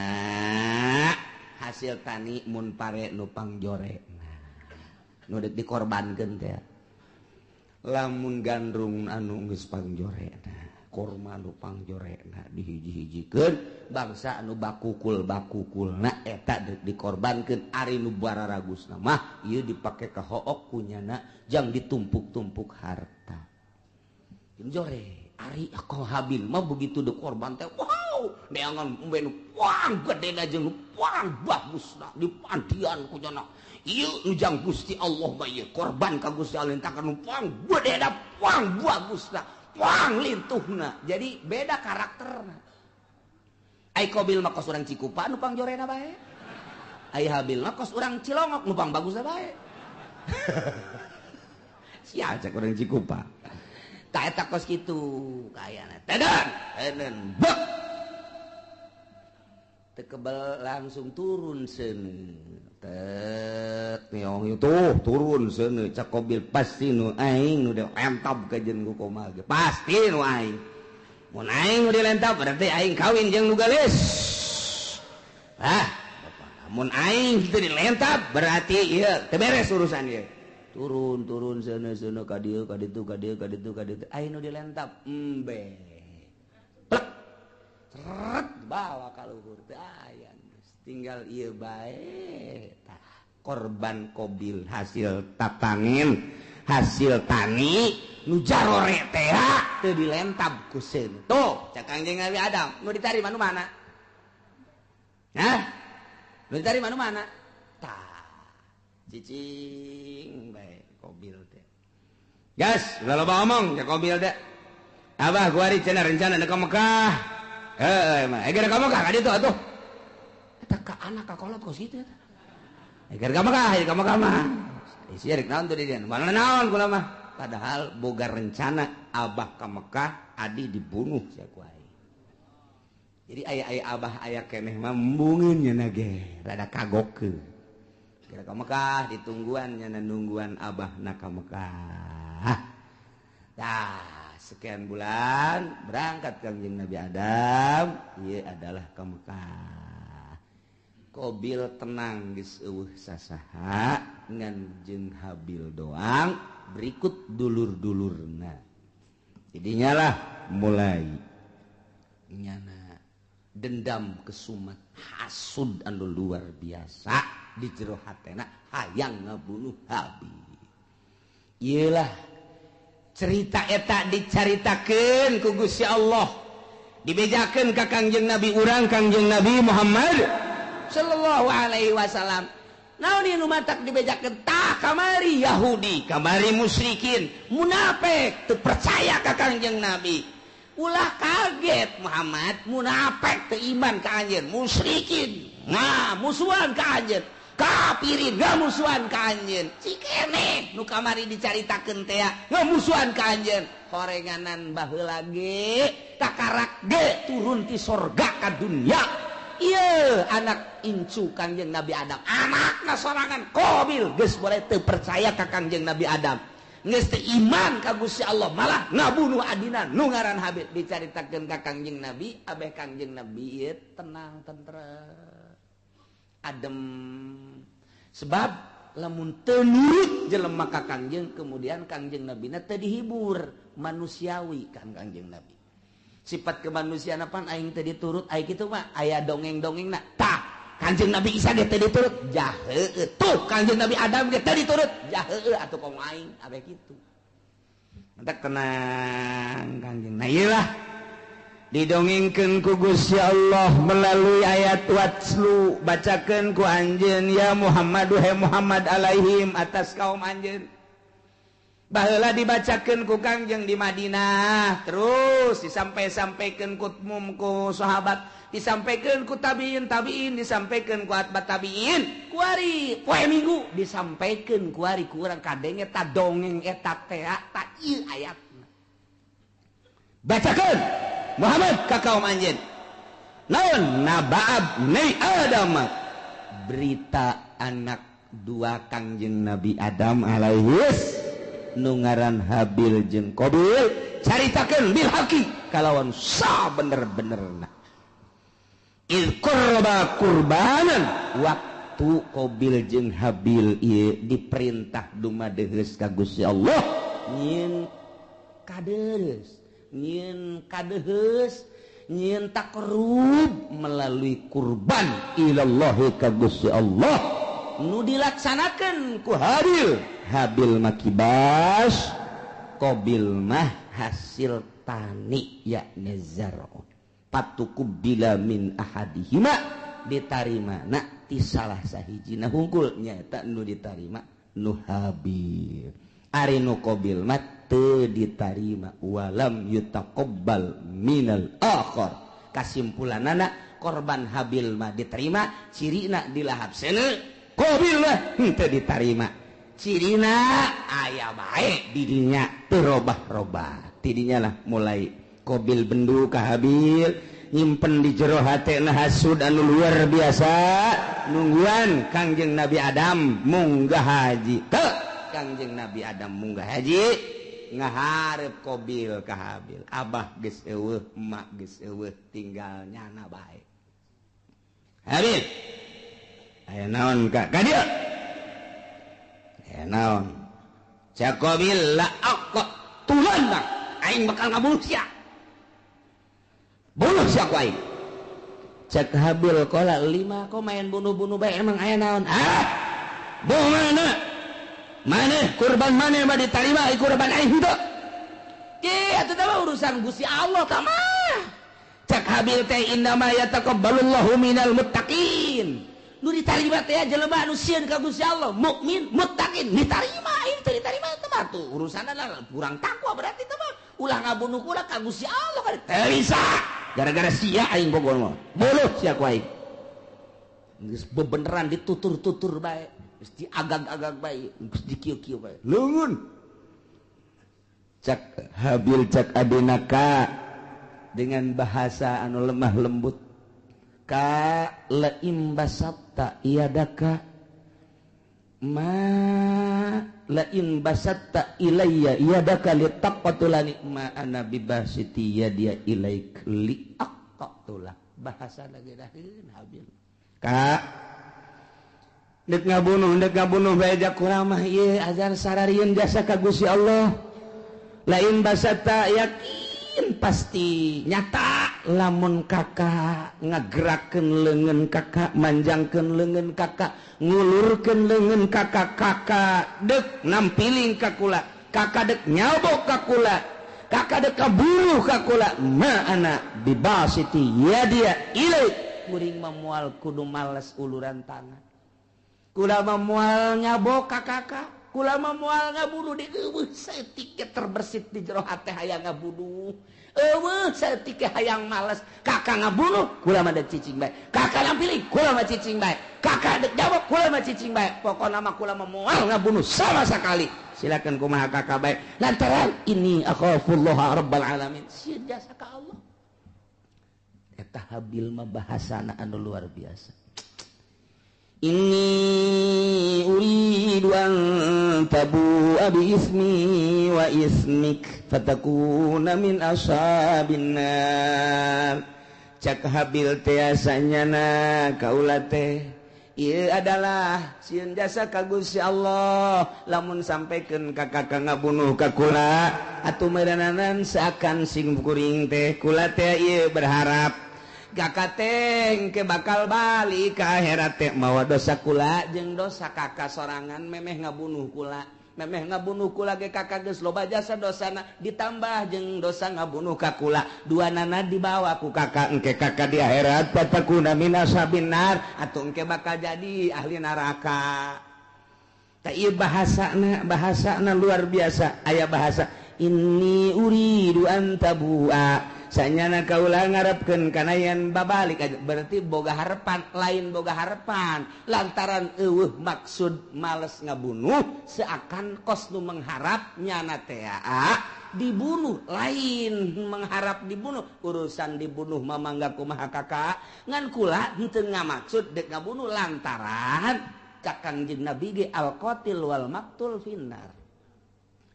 hasil tani mun pare nu pangjore nu deuk dikorbankeun teh lamun gandrung anu geus pangjorena korma nu pangjorena dihiji-hijikeun bangsa anu bakukul-bakukulna eta deuk dikorbankeun ari nu bararagusna mah ieu dipake ka hook kunyana jang ditumpuk-tumpuk harta jore ari ko Habil mah begitu dikorban teh wow neangan embe nu pang gedena jeung nu pang bagusna dipandian kunyana ieu nu jang Gusti Allah mah ieu korban ka Gusti Allah tah nu pang gedena pang bagusna pang lintuhna. Jadi beda karakterna. Ai Qabil mah kos urang Cikupa nu pangjorena bae. Ai Habil mah kos urang Cilongok nu pangbagusna bae. Sia cek urang Cikupa. Tah eta kos kitu kayana. Tedan, teden, bek. Teu kebel langsung turun seuneu. Tet niong tuh turun seuneu cak Qabil pasti nu aing nu dilentab ka jeung ku komal ge. Pasti nu aing. Mun aing nu dilentab berarti aing kawin jeung nu geulis. Ah, mun aing teu dilentab berarti ieu teu beres urusan ieu. Turun turun seuneu seuneu ka dieu ka ditu ka dieu ka ditu ka ditu aing nu dilentab embe. Plek. Seret bawa ka luhur teu aya. Tinggal ieu bae tah korban Qabil hasil tatanen hasil tani nu jarore teh teu dilentab ku seuneu. Tuh cak Kangjeng Nabi Adam nu ditarima nu mana? Hah? Nu ditarima nu mana? Tah cicing bae Qabil teh. Gas, ulah loba omong cak Qabil teh. Abah kuari cenah rencana ka Mekah. Heuh mah, geura ka Mekah ka ditu atuh. Eta ka anak ka kolot kos kitu eta. Geura ka Mekah, ka Mekah mah. Isi rek naon tuh di dieu? Mana naon kula mah. Padahal boga rencana abah ka Mekah, adi dibunuh sia ku aing. Jadi aya-aya abah aya keneh mah embungeun nya ge, rada kagokeun. Geura ka Mekah ditungguan nya nungguan abahna ka Mekah. Tah, sekian bulan berangkat Kangjeng Nabi Adam, ieu adalah ka Mekah. Qabil tenang geus eueuh sasaha ngan jeung Habil doang berikut dulur-dulurna. Jadinya lah mulai nyana dendam kesumat hasud anu luar biasa di jero hatena hayang ngabunuh Habil. Iyalah cerita eta dicaritakeun ku Gusti Allah, dibejakeun ka Kangjeng Nabi urang Kangjeng Nabi Muhammad sallallahu alaihi wasallam. Naon ieu nu matak dibejakeun? Tah kamari Yahudi, kamari musyrikin, munafik teu percaya ka Kangjeng Nabi. Ulah kaget Muhammad, munafik teu iman ka anjeun, musyrikin nah musuhan ka anjeun, kafirin ngamusuhan ka anjeun. Cikene nu kamari dicaritakeun teh ngamusuhan ka anjeun. Horenganan baheula ge takarak ge turun ti sorga ka dunya. Ieu anak incu Kangjeng Nabi Adam, anakna sorangan Qabil geus boleh teu percaya ka Kangjeng Nabi Adam, geus teu iman ka Gusti Allah, malah ngabunuh adina nu ngaran Habil. Dicaritakeun ka Kangjeng Nabi, abeh Kangjeng Nabi ieu tenang tentrem adem. Sebab lamun teu nurut jelema ka Kangjeng, kemudian Kangjeng Nabina teu dihibur manusiawi kan Kangjeng Nabi. Sifat kemanusiaan apaan aing teu diturut, aing kitu mah aya dongeng-dongengna. Tah, Kangjeng Nabi Isa ge teu diturut, jaheueuh. Tuh, Kangjeng Nabi Adam ge teu diturut, jaheueuh atuh komo aing abeh kitu. Mantak tenang Kangjeng. Nah ieu lah didongengkeun ku Gusti Allah melalui ayat watslu, bacakeun ku anjeun ya Muhammad duhe Muhammad alaihim atas kaum anjeun. Baheula dibacakeun ku Kangjeng di Madinah, terus disampai-sampaikeun ku mum ku sahabat, disampaikeun ku tabiin tabiin, disampaikeun ku atba tabiin, kuari poe Minggu disampaikeun kuari ku urang kadenge ta dongeng eta teh ta ieu ayatna. Bacakeun Muhammad ka kaum anjeun. Naon nabaab nei Adam, berita anak dua Kangjeng Nabi Adam alaihis nu ngaran Habil jeung Qabil, caritakeun bil haqi kalawan sa bener-benerna. Il qurba qurbanan, waktu Qabil jeung Habil ieu diperintah dumadeheus ka Gusti Allah nyieun kadeus, nyieun kadeheus, nyieun takrub melalui kurban ilallahi ka Gusti Allah nu dilaksanakeun ku Habil. Habil mah kibas, Qabil mah hasil tani yakni zar'un. Patuqubila min ahadihima, ditarima na ti salah sahijina hungkul nyaeta nu ditarima nu Habil. Ari nu Qabil mah teu ditarima, walam yutaqabbal minal akhar. Kasimpulanana Korban Habil mah diterima, cirina dilahap seuneu. Qabil mah henteu ditarima. Cirina aya bae di dinya teu robah-robah. Tidinya lah mulai Qabil bendu ka Habil, nyimpen di jero hatena hasud anu luar biasa, nungguan Kangjeng Nabi Adam munggah haji. Teu Kangjeng Nabi Adam munggah haji ngaharep Qabil ka Habil. Abah geus eueuh, emak geus eueuh, tinggal nyana bae. Habil, aya naon ka ka dieu? Aya naon? Cak Qabil la aqtulan aing bakal ngabunuh sia. Bunuh sia ku aing. Cak Habil qala lima kok main bunuh-bunuh bae emang aya naon? Ah! Bunuh mana? Maneh kurban maneh mah ditarima ai kurban aing henteu. Ki atuh teh urusan Gusti Allah tah mah. Cak Habil teh innama yataqabbalullahu minal muttaqin. Nu ditarima teh jelema anu sieun ka Gusti Allah, mukmin, muttaqin, ditarima aing teh ditarima teh mah tuh urusanna kurang takwa berarti teh mah. Ulah ngabunuh kula ka Gusti Allah kan teu bisa. Gara-gara sia aing bogor mah. Buluh sia ku aing. Geus bebeneran ditutur-tutur bae. Geus diagag-agag bae, geus dikieu-kieu bae. Leungeun. Cak Habil cak adina ka dengan bahasa anu lemah lembut. Ka laim basatta iadaka ma lain basatta ilayya iadaka litaqtulani ma ana bibasiti yadia ilaik liaqtula. Bahasa lagi daheun Habil. Ka dek ngabunuh bae jak kurang mah ieu ajar sararieun jasa ka Gusti Allah. Lain basatta yakin pasti nyata lamun kakak ngagerakeun leungeun kakak, manjangkeun leungeun kakak, ngulurkeun leungeun kakak, kakak dek nampiling ka kula, kakak dek nyabok ka kula, kakak dek kaburuh ka kula, ma ana bibasiti yadia ilaik. Kuring mah moal kudu males uluran tangan. Kula mah moal nyabok ka kakak, kula mah moal ngabunuh di eueuh saeutik terbersit di jero hate hayang ngabunuh. Eueuh saeutik hayang males, kakak ngabunuh kula mah dek cicing bae. Kakak nampiling kula mah cicing bae. Kakak dek jawab kula mah cicing bae. Pokona mah kula mah moal ngabunuh sama sekali. Silakan kumaha kakak bae. Lantaran ini akhafullah rabbal alamin. Sieun jasa ka Allah. Eta Habil mah bahasana anu luar biasa. Inni uridu an tabu'a bi ismi wa ismik fatakuna min ashabin nar. Cak Habil teh asanyana kaula teh ieu adalah sieun jasa ka Gusti Allah lamun sampaikan ka kakak ngabunuh ka kula atuh meureunanan seakan sing kuring teh kula teh ieu berharap kakak teh ke bakal balik ke akhirat teh mawa dosa kula jeung dosa kakak sorangan memeh ngabunuh kula, memeh ngabunuh kula ge kakak geus loba jasa dosana ditambah jeung dosa ngabunuh ka kula, dua nana dibawa ku kakak engke kakak di akhirat fatakuna min ashabin nar atuh engke bakal jadi ahli neraka. Tah ieu bahasana, bahasana luar biasa. Aya bahasa inni uridu an tabua sanyana kaula ngarepkeun kana yen babalik, berarti boga harepan, lain boga harepan lantaran eueuh maksud males ngabunuh seakan kos nu mengharap nyana teh dibunuh, lain mengharap dibunuh, urusan dibunuh mah mangga kumaha kakak ngan kula henteu ngamaksud dek ngabunuh lantaran cak Kangjeng Nabi ge al qatil wal maqtul finnar.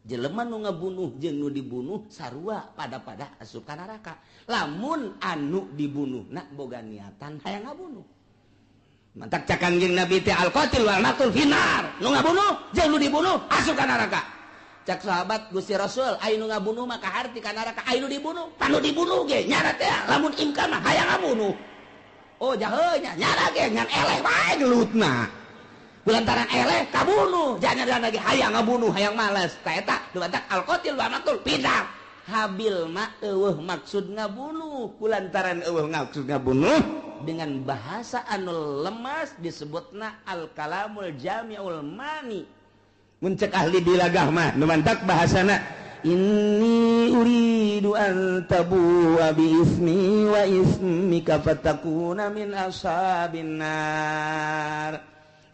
Jelema nu ngabunuh jeung nu dibunuh sarua pada-pada asup ka neraka. Lamun anu dibunuhna boga niatan hayang ngabunuh. Mantak cak Kangjeng Nabi teh al qatil wal maqtul finnar. Nu ngabunuh jeung nu dibunuh asup ka neraka. Cak sahabat Gusti Rasul aya nu ngabunuh mah kaharti ka neraka, aya nu dibunuh, panu dibunuh ge nyana teh lamun imkan mah hayang ngabunuh. Oh jahe nya nyana ge ngan eleh bae gelutna. Lantaran eleh kabunuh, jangan lagi hayang ngabunuh, hayang males. Ta eta dumantak al-qatil wa maqtul pindah. Habil mah eueuh maksud ngabunuh, kulantaran eueuh maksud ngabunuh dengan bahasa anu lemas disebutna al-kalamul jami'ul mani. Mun cek ahli bilagah mah dumantak bahasana Inni uridu an tabu'a bi ismi wa ismika fatakuna min ashabin nar.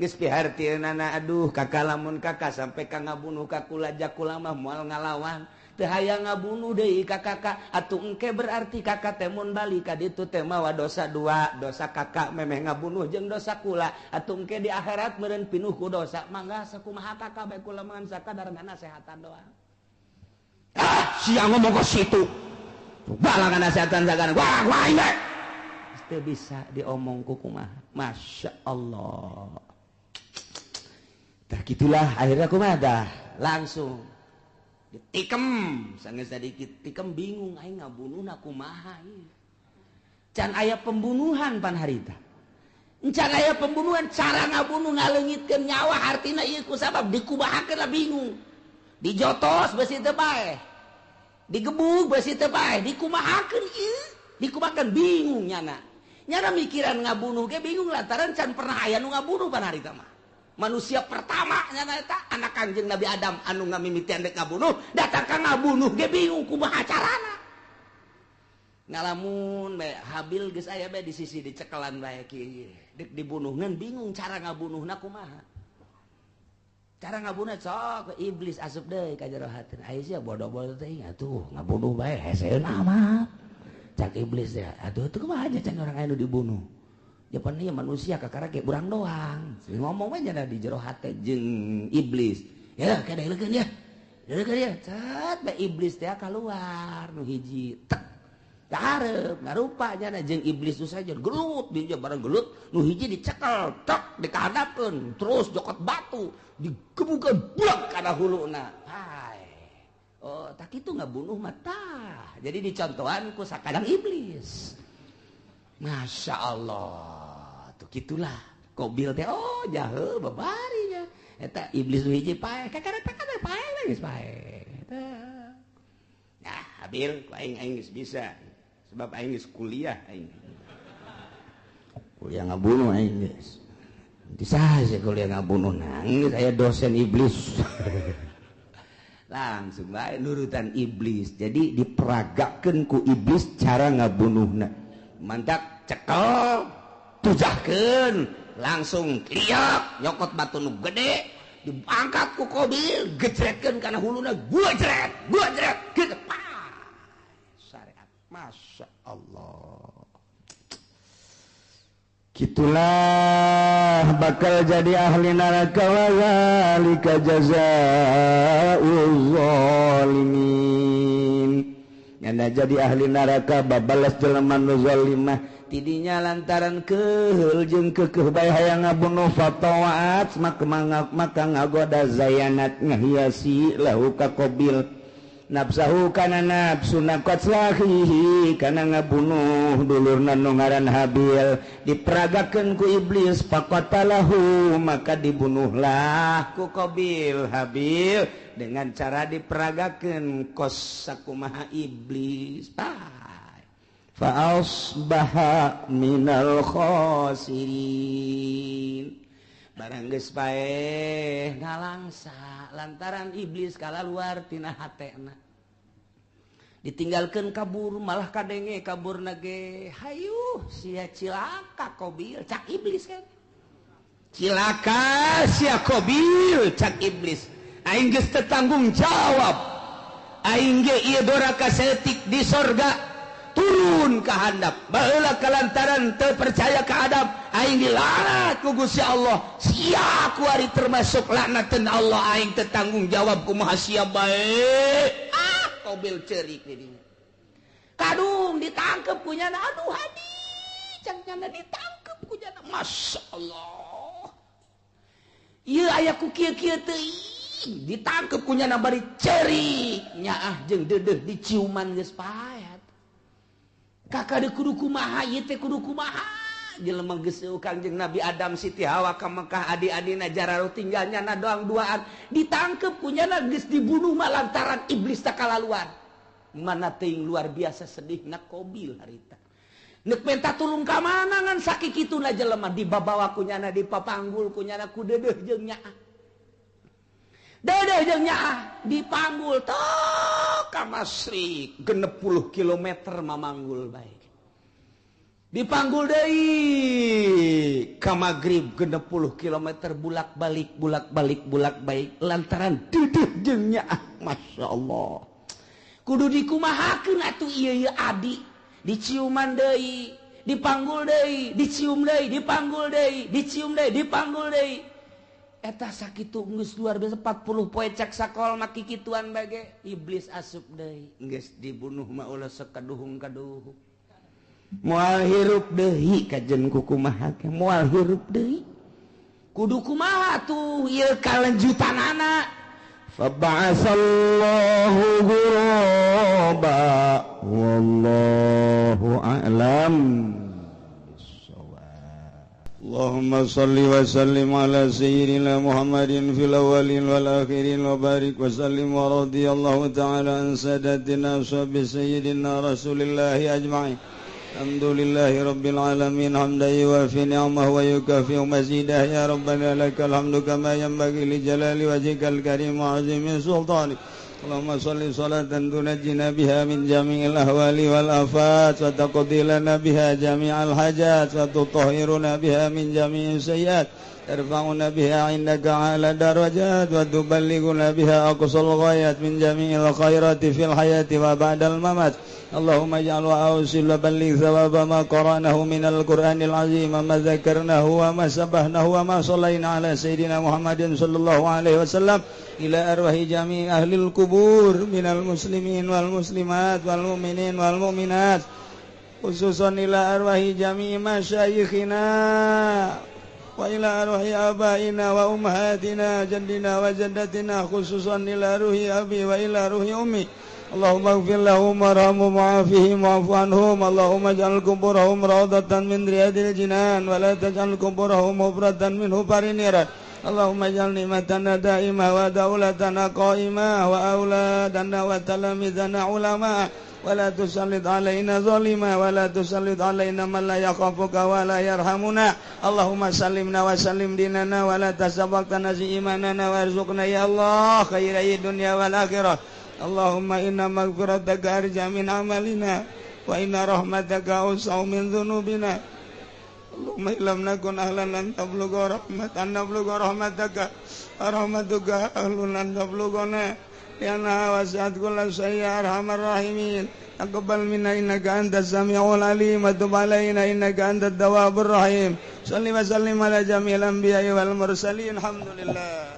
Geus pihartieunana aduh kakak lamun kakak sampai ka ngabunuh ka kula jakula mah moal ngalawan. Teu hayang ngabunuh deui ka kakak atuh engke berarti kakak teh mun balik ka ditu teh mawa dosa dua, dosa kakak memeh ngabunuh jeung dosa kula atuh engke di akhirat meureun pinuh ku dosa. Mangga sakumaha kakak bae kula mah sakadar nasehatan doang. Ah, sia ngomong ke situ. Balangan nasehatan sagana. Wah, wah ini. Teu bisa diomong ku kumaha. Masya Allah. Tah gitulah akhirnya kumaha dah langsung ditikem sanggeus sadikit tikem bingung aing ngabunuhna kumaha ieu. Can aya pembunuhan pan harita. Can aya pembunuhan cara ngabunuh ngaleungitkeun nyawa hartina ieu ku sabab dikubahakeun lah bingung. Dijotos besi teu paeh. Digebug besi teu paeh, dikumahakeun ieu, dikumahakeun bingung nyana. Nyana mikiran ngabunuh ge bingung lantaran can pernah aya nu ngabunuh pan harita mah. Manusia pertama nyana eta anak Kangjeng Nabi Adam anu ngamimitian dek ngabunuh, datang ka ngabunuh ge bingung kumaha carana. Ngalamun bae Habil geus aya bae di sisi dicekelan bae kieu. Dek dibunuh ngan bingung cara ngabunuhna kumaha. Cara ngabunuh sok iblis asup deui ka jero hatina. Aya sia bodoh-bodoh teh atuh ngabunuh bae heseun amat. Cak iblis teh atuh teu kumaha aja can orang aya nu dibunuh. Japan ieu manusia kakara ge urang doang. Ngomong we nya di jero hate jeung iblis. Ya kada leukeun ya. Leukeun ya. Cet bae iblis teh kaluar nu hiji. Tek. Kahareup ngarupa nya jeung iblis nu saja gelut dia bareng gelut nu hiji dicekel tek dikahadapkeun terus jokot batu digebukeun buak kana huluna. Hai. Oh, tak kitu ngabunuh mah tah. Jadi dicontohan ku sakadang iblis. Masya Allah, tuh gitulah. Kobil teh, oh jahe babarinya. Eta iblis nu hiji paeh, kakara takana paeh geus paeh. Eta. Nah, Habil ku aing aing geus bisa. Sebab aing geus kuliah aing. Kuliah ngabunuh aing geus. Bisa sih kuliah ngabunuh nangis aya dosen iblis. Langsung bae nurutan iblis. Jadi diperagakeun ku iblis cara ngabunuhna. Mantak cekel tujahkeun langsung liak nyokot batu nu gede diangkat ku Kobil gejretkeun kana huluna gua jret gitu syariat. Masya Allah, gitulah bakal jadi ahli neraka wa zalika jazaa'uz zalimin. Nyana jadi ahli neraka babalas jelema nu zalimah tidinya lantaran keheul jeung keukeuh bae hayang ngabunuh fatawaat maka ngagoda zayanat ngahiasi lahu ka Qabil nafsahu kana nafsuna qatlahihi kana ngabunuh dulurna nu ngaran Habil diperagakeun ku iblis faqatalahu maka dibunuhlah ku Qabil Habil dengan cara diperagakeun kos sakumaha iblis. Fa asbaha minal khasirin. Barang geus paeh ngalangsa lantaran iblis kalaluar tina hatena. Ditinggalkeun kabur malah kadenge kaburna ge hayuh sia cilaka Qabil cak iblis kan. Cilaka sia Qabil cak iblis. Aing geus teu tanggung jawab. Aing ge ieu doraka saeutik di sorga turun ka handap. Baheula kalantaran teu percaya ka Adam, aing dilaknat ku Gusti Allah. Sia kuari termasuk laknateun Allah, aing teu tanggung jawab kumaha sia bae. Ah, Qabil ceurik di dinya. Kadung ditangkep ku nyana, aduh hadi, cang nyana ditangkep ku nyana. Masya Allah. Ieu aya ku kieu-kieu teuing. Ditangkep ku nyana bari ceurik nyaah jeung deudeuh diciuman geus paet. Kakak de kudu kumaha ieu teh kudu kumaha jelema geus Kangjeng Nabi Adam Siti Hawa ka Mekah adi-adina jararuh tinggal nyana doang duaan ditangkep ku nyana geus dibunuh mah lantaran iblis teh kalaluan. Mana teuing luar biasa sedihna Qabil harita. Nek minta tulung ka mana ngan sakikituna jelema dibabawa ku nyana dipapanggul ku nyana ku deudeuh jeung nyaah. Dedeh jeung nyaah dipanggul tok ka Masrik 60 km mamanggul bae. Dipanggul deui ka Magrib 60 km bulak-balik bulak-balik bulak-balik lantaran dedeh jeung nyaah. Masya Allah. Kudu dikumahakeun atuh ieu ieu adi diciuman deui, dipanggul deui, dicium deui, dipanggul deui, dicium deui, dipanggul deui. Eta sakitu geus luar biasa 40 poe cek sakol mah kikituan bage iblis asup deui geus dibunuh mah ulah sekaduhung-kaduhung moal hirup deui kajen kukumaha ge moal hirup deui kudu kumaha tuh ieu kalanjutanana fab'asallahu ghuraba wallahu a'lam. Allahumma salli wa sallim ala sayyidina Muhammadin fil awwalin wal akhirin wa barik wa sallim wa radiyallahu ta'ala an sadatina ashabi sayyidina Rasulillahi ajma'in. Alhamdulillahi rabbil alamin hamdan yuwafi ni'amahu wa yukafi'u mazidah ya rabbana lakal hamdu kama yanbaghi li jalali wajhikal karim wa 'azimi sultanik. Allahumma salli salatan tunajjina biha min jami'il ahwali wal afat wa taqdi lana biha jami'al hajat wa tutahhiruna biha min jami'is sayyiat tarfa'una biha 'indaka 'ala darajat wa tuballighuna biha aqsal ghayat min jami'il khairati fil hayati wa ba'dal mamat. Allahumma ij'al wa awsil wa balligh thawaba ma qara'nahu minal qur'anil azim ma dzakarnahu wa ma sabbahnahu wa ma shallaina ala sayyidina Muhammadin sallallahu alaihi wasallam ila arwahi jami' ahlil kubur minal muslimin wal muslimat wal mu'minin wal mu'minat khususan ila arwahi jami' masyayikhina wa ila arwahi abaina wa ummahatina jaddina wa jaddatina khususan ila ruhi abi wa ila ruhi ummi. Allahumma ighfir lahum warhamhum wa'afihim wa'fu anhum. Allahumma ij'al kuburahum rawdatan min riyadil jinan wa la taj'al kuburahum hufratan min hufarin niran. Allahumma ij'al ni'matana da'imah wa daulatana qa'imah wa auladana wa talamizana ulama wa la tusallit alaina zalima wa la tusallit alaina man la yakhafuka wa la yarhamuna. Allahumma sallimna wa sallim dinana wa la tasabaqtana imanana warzuqna ya Allah khairai dunya wal akhirah. Allahumma inna maghfirataka arja min amalina wa inna rahmataka awsa'u min dhunubina. Allahumma illam nakun ahlan an tablugha rahmatan nablugha rahmataka rahmatuka ahlun an tablughana lianna wasi'at kulla syai'in ya arhamar rahimin. Taqabbal minna innaka antas samiul alim wa tub alaina innaka antat tawwabur rahim. Shalli wa sallim ala jami'il anbiya'i wal mursalin. Alhamdulillah.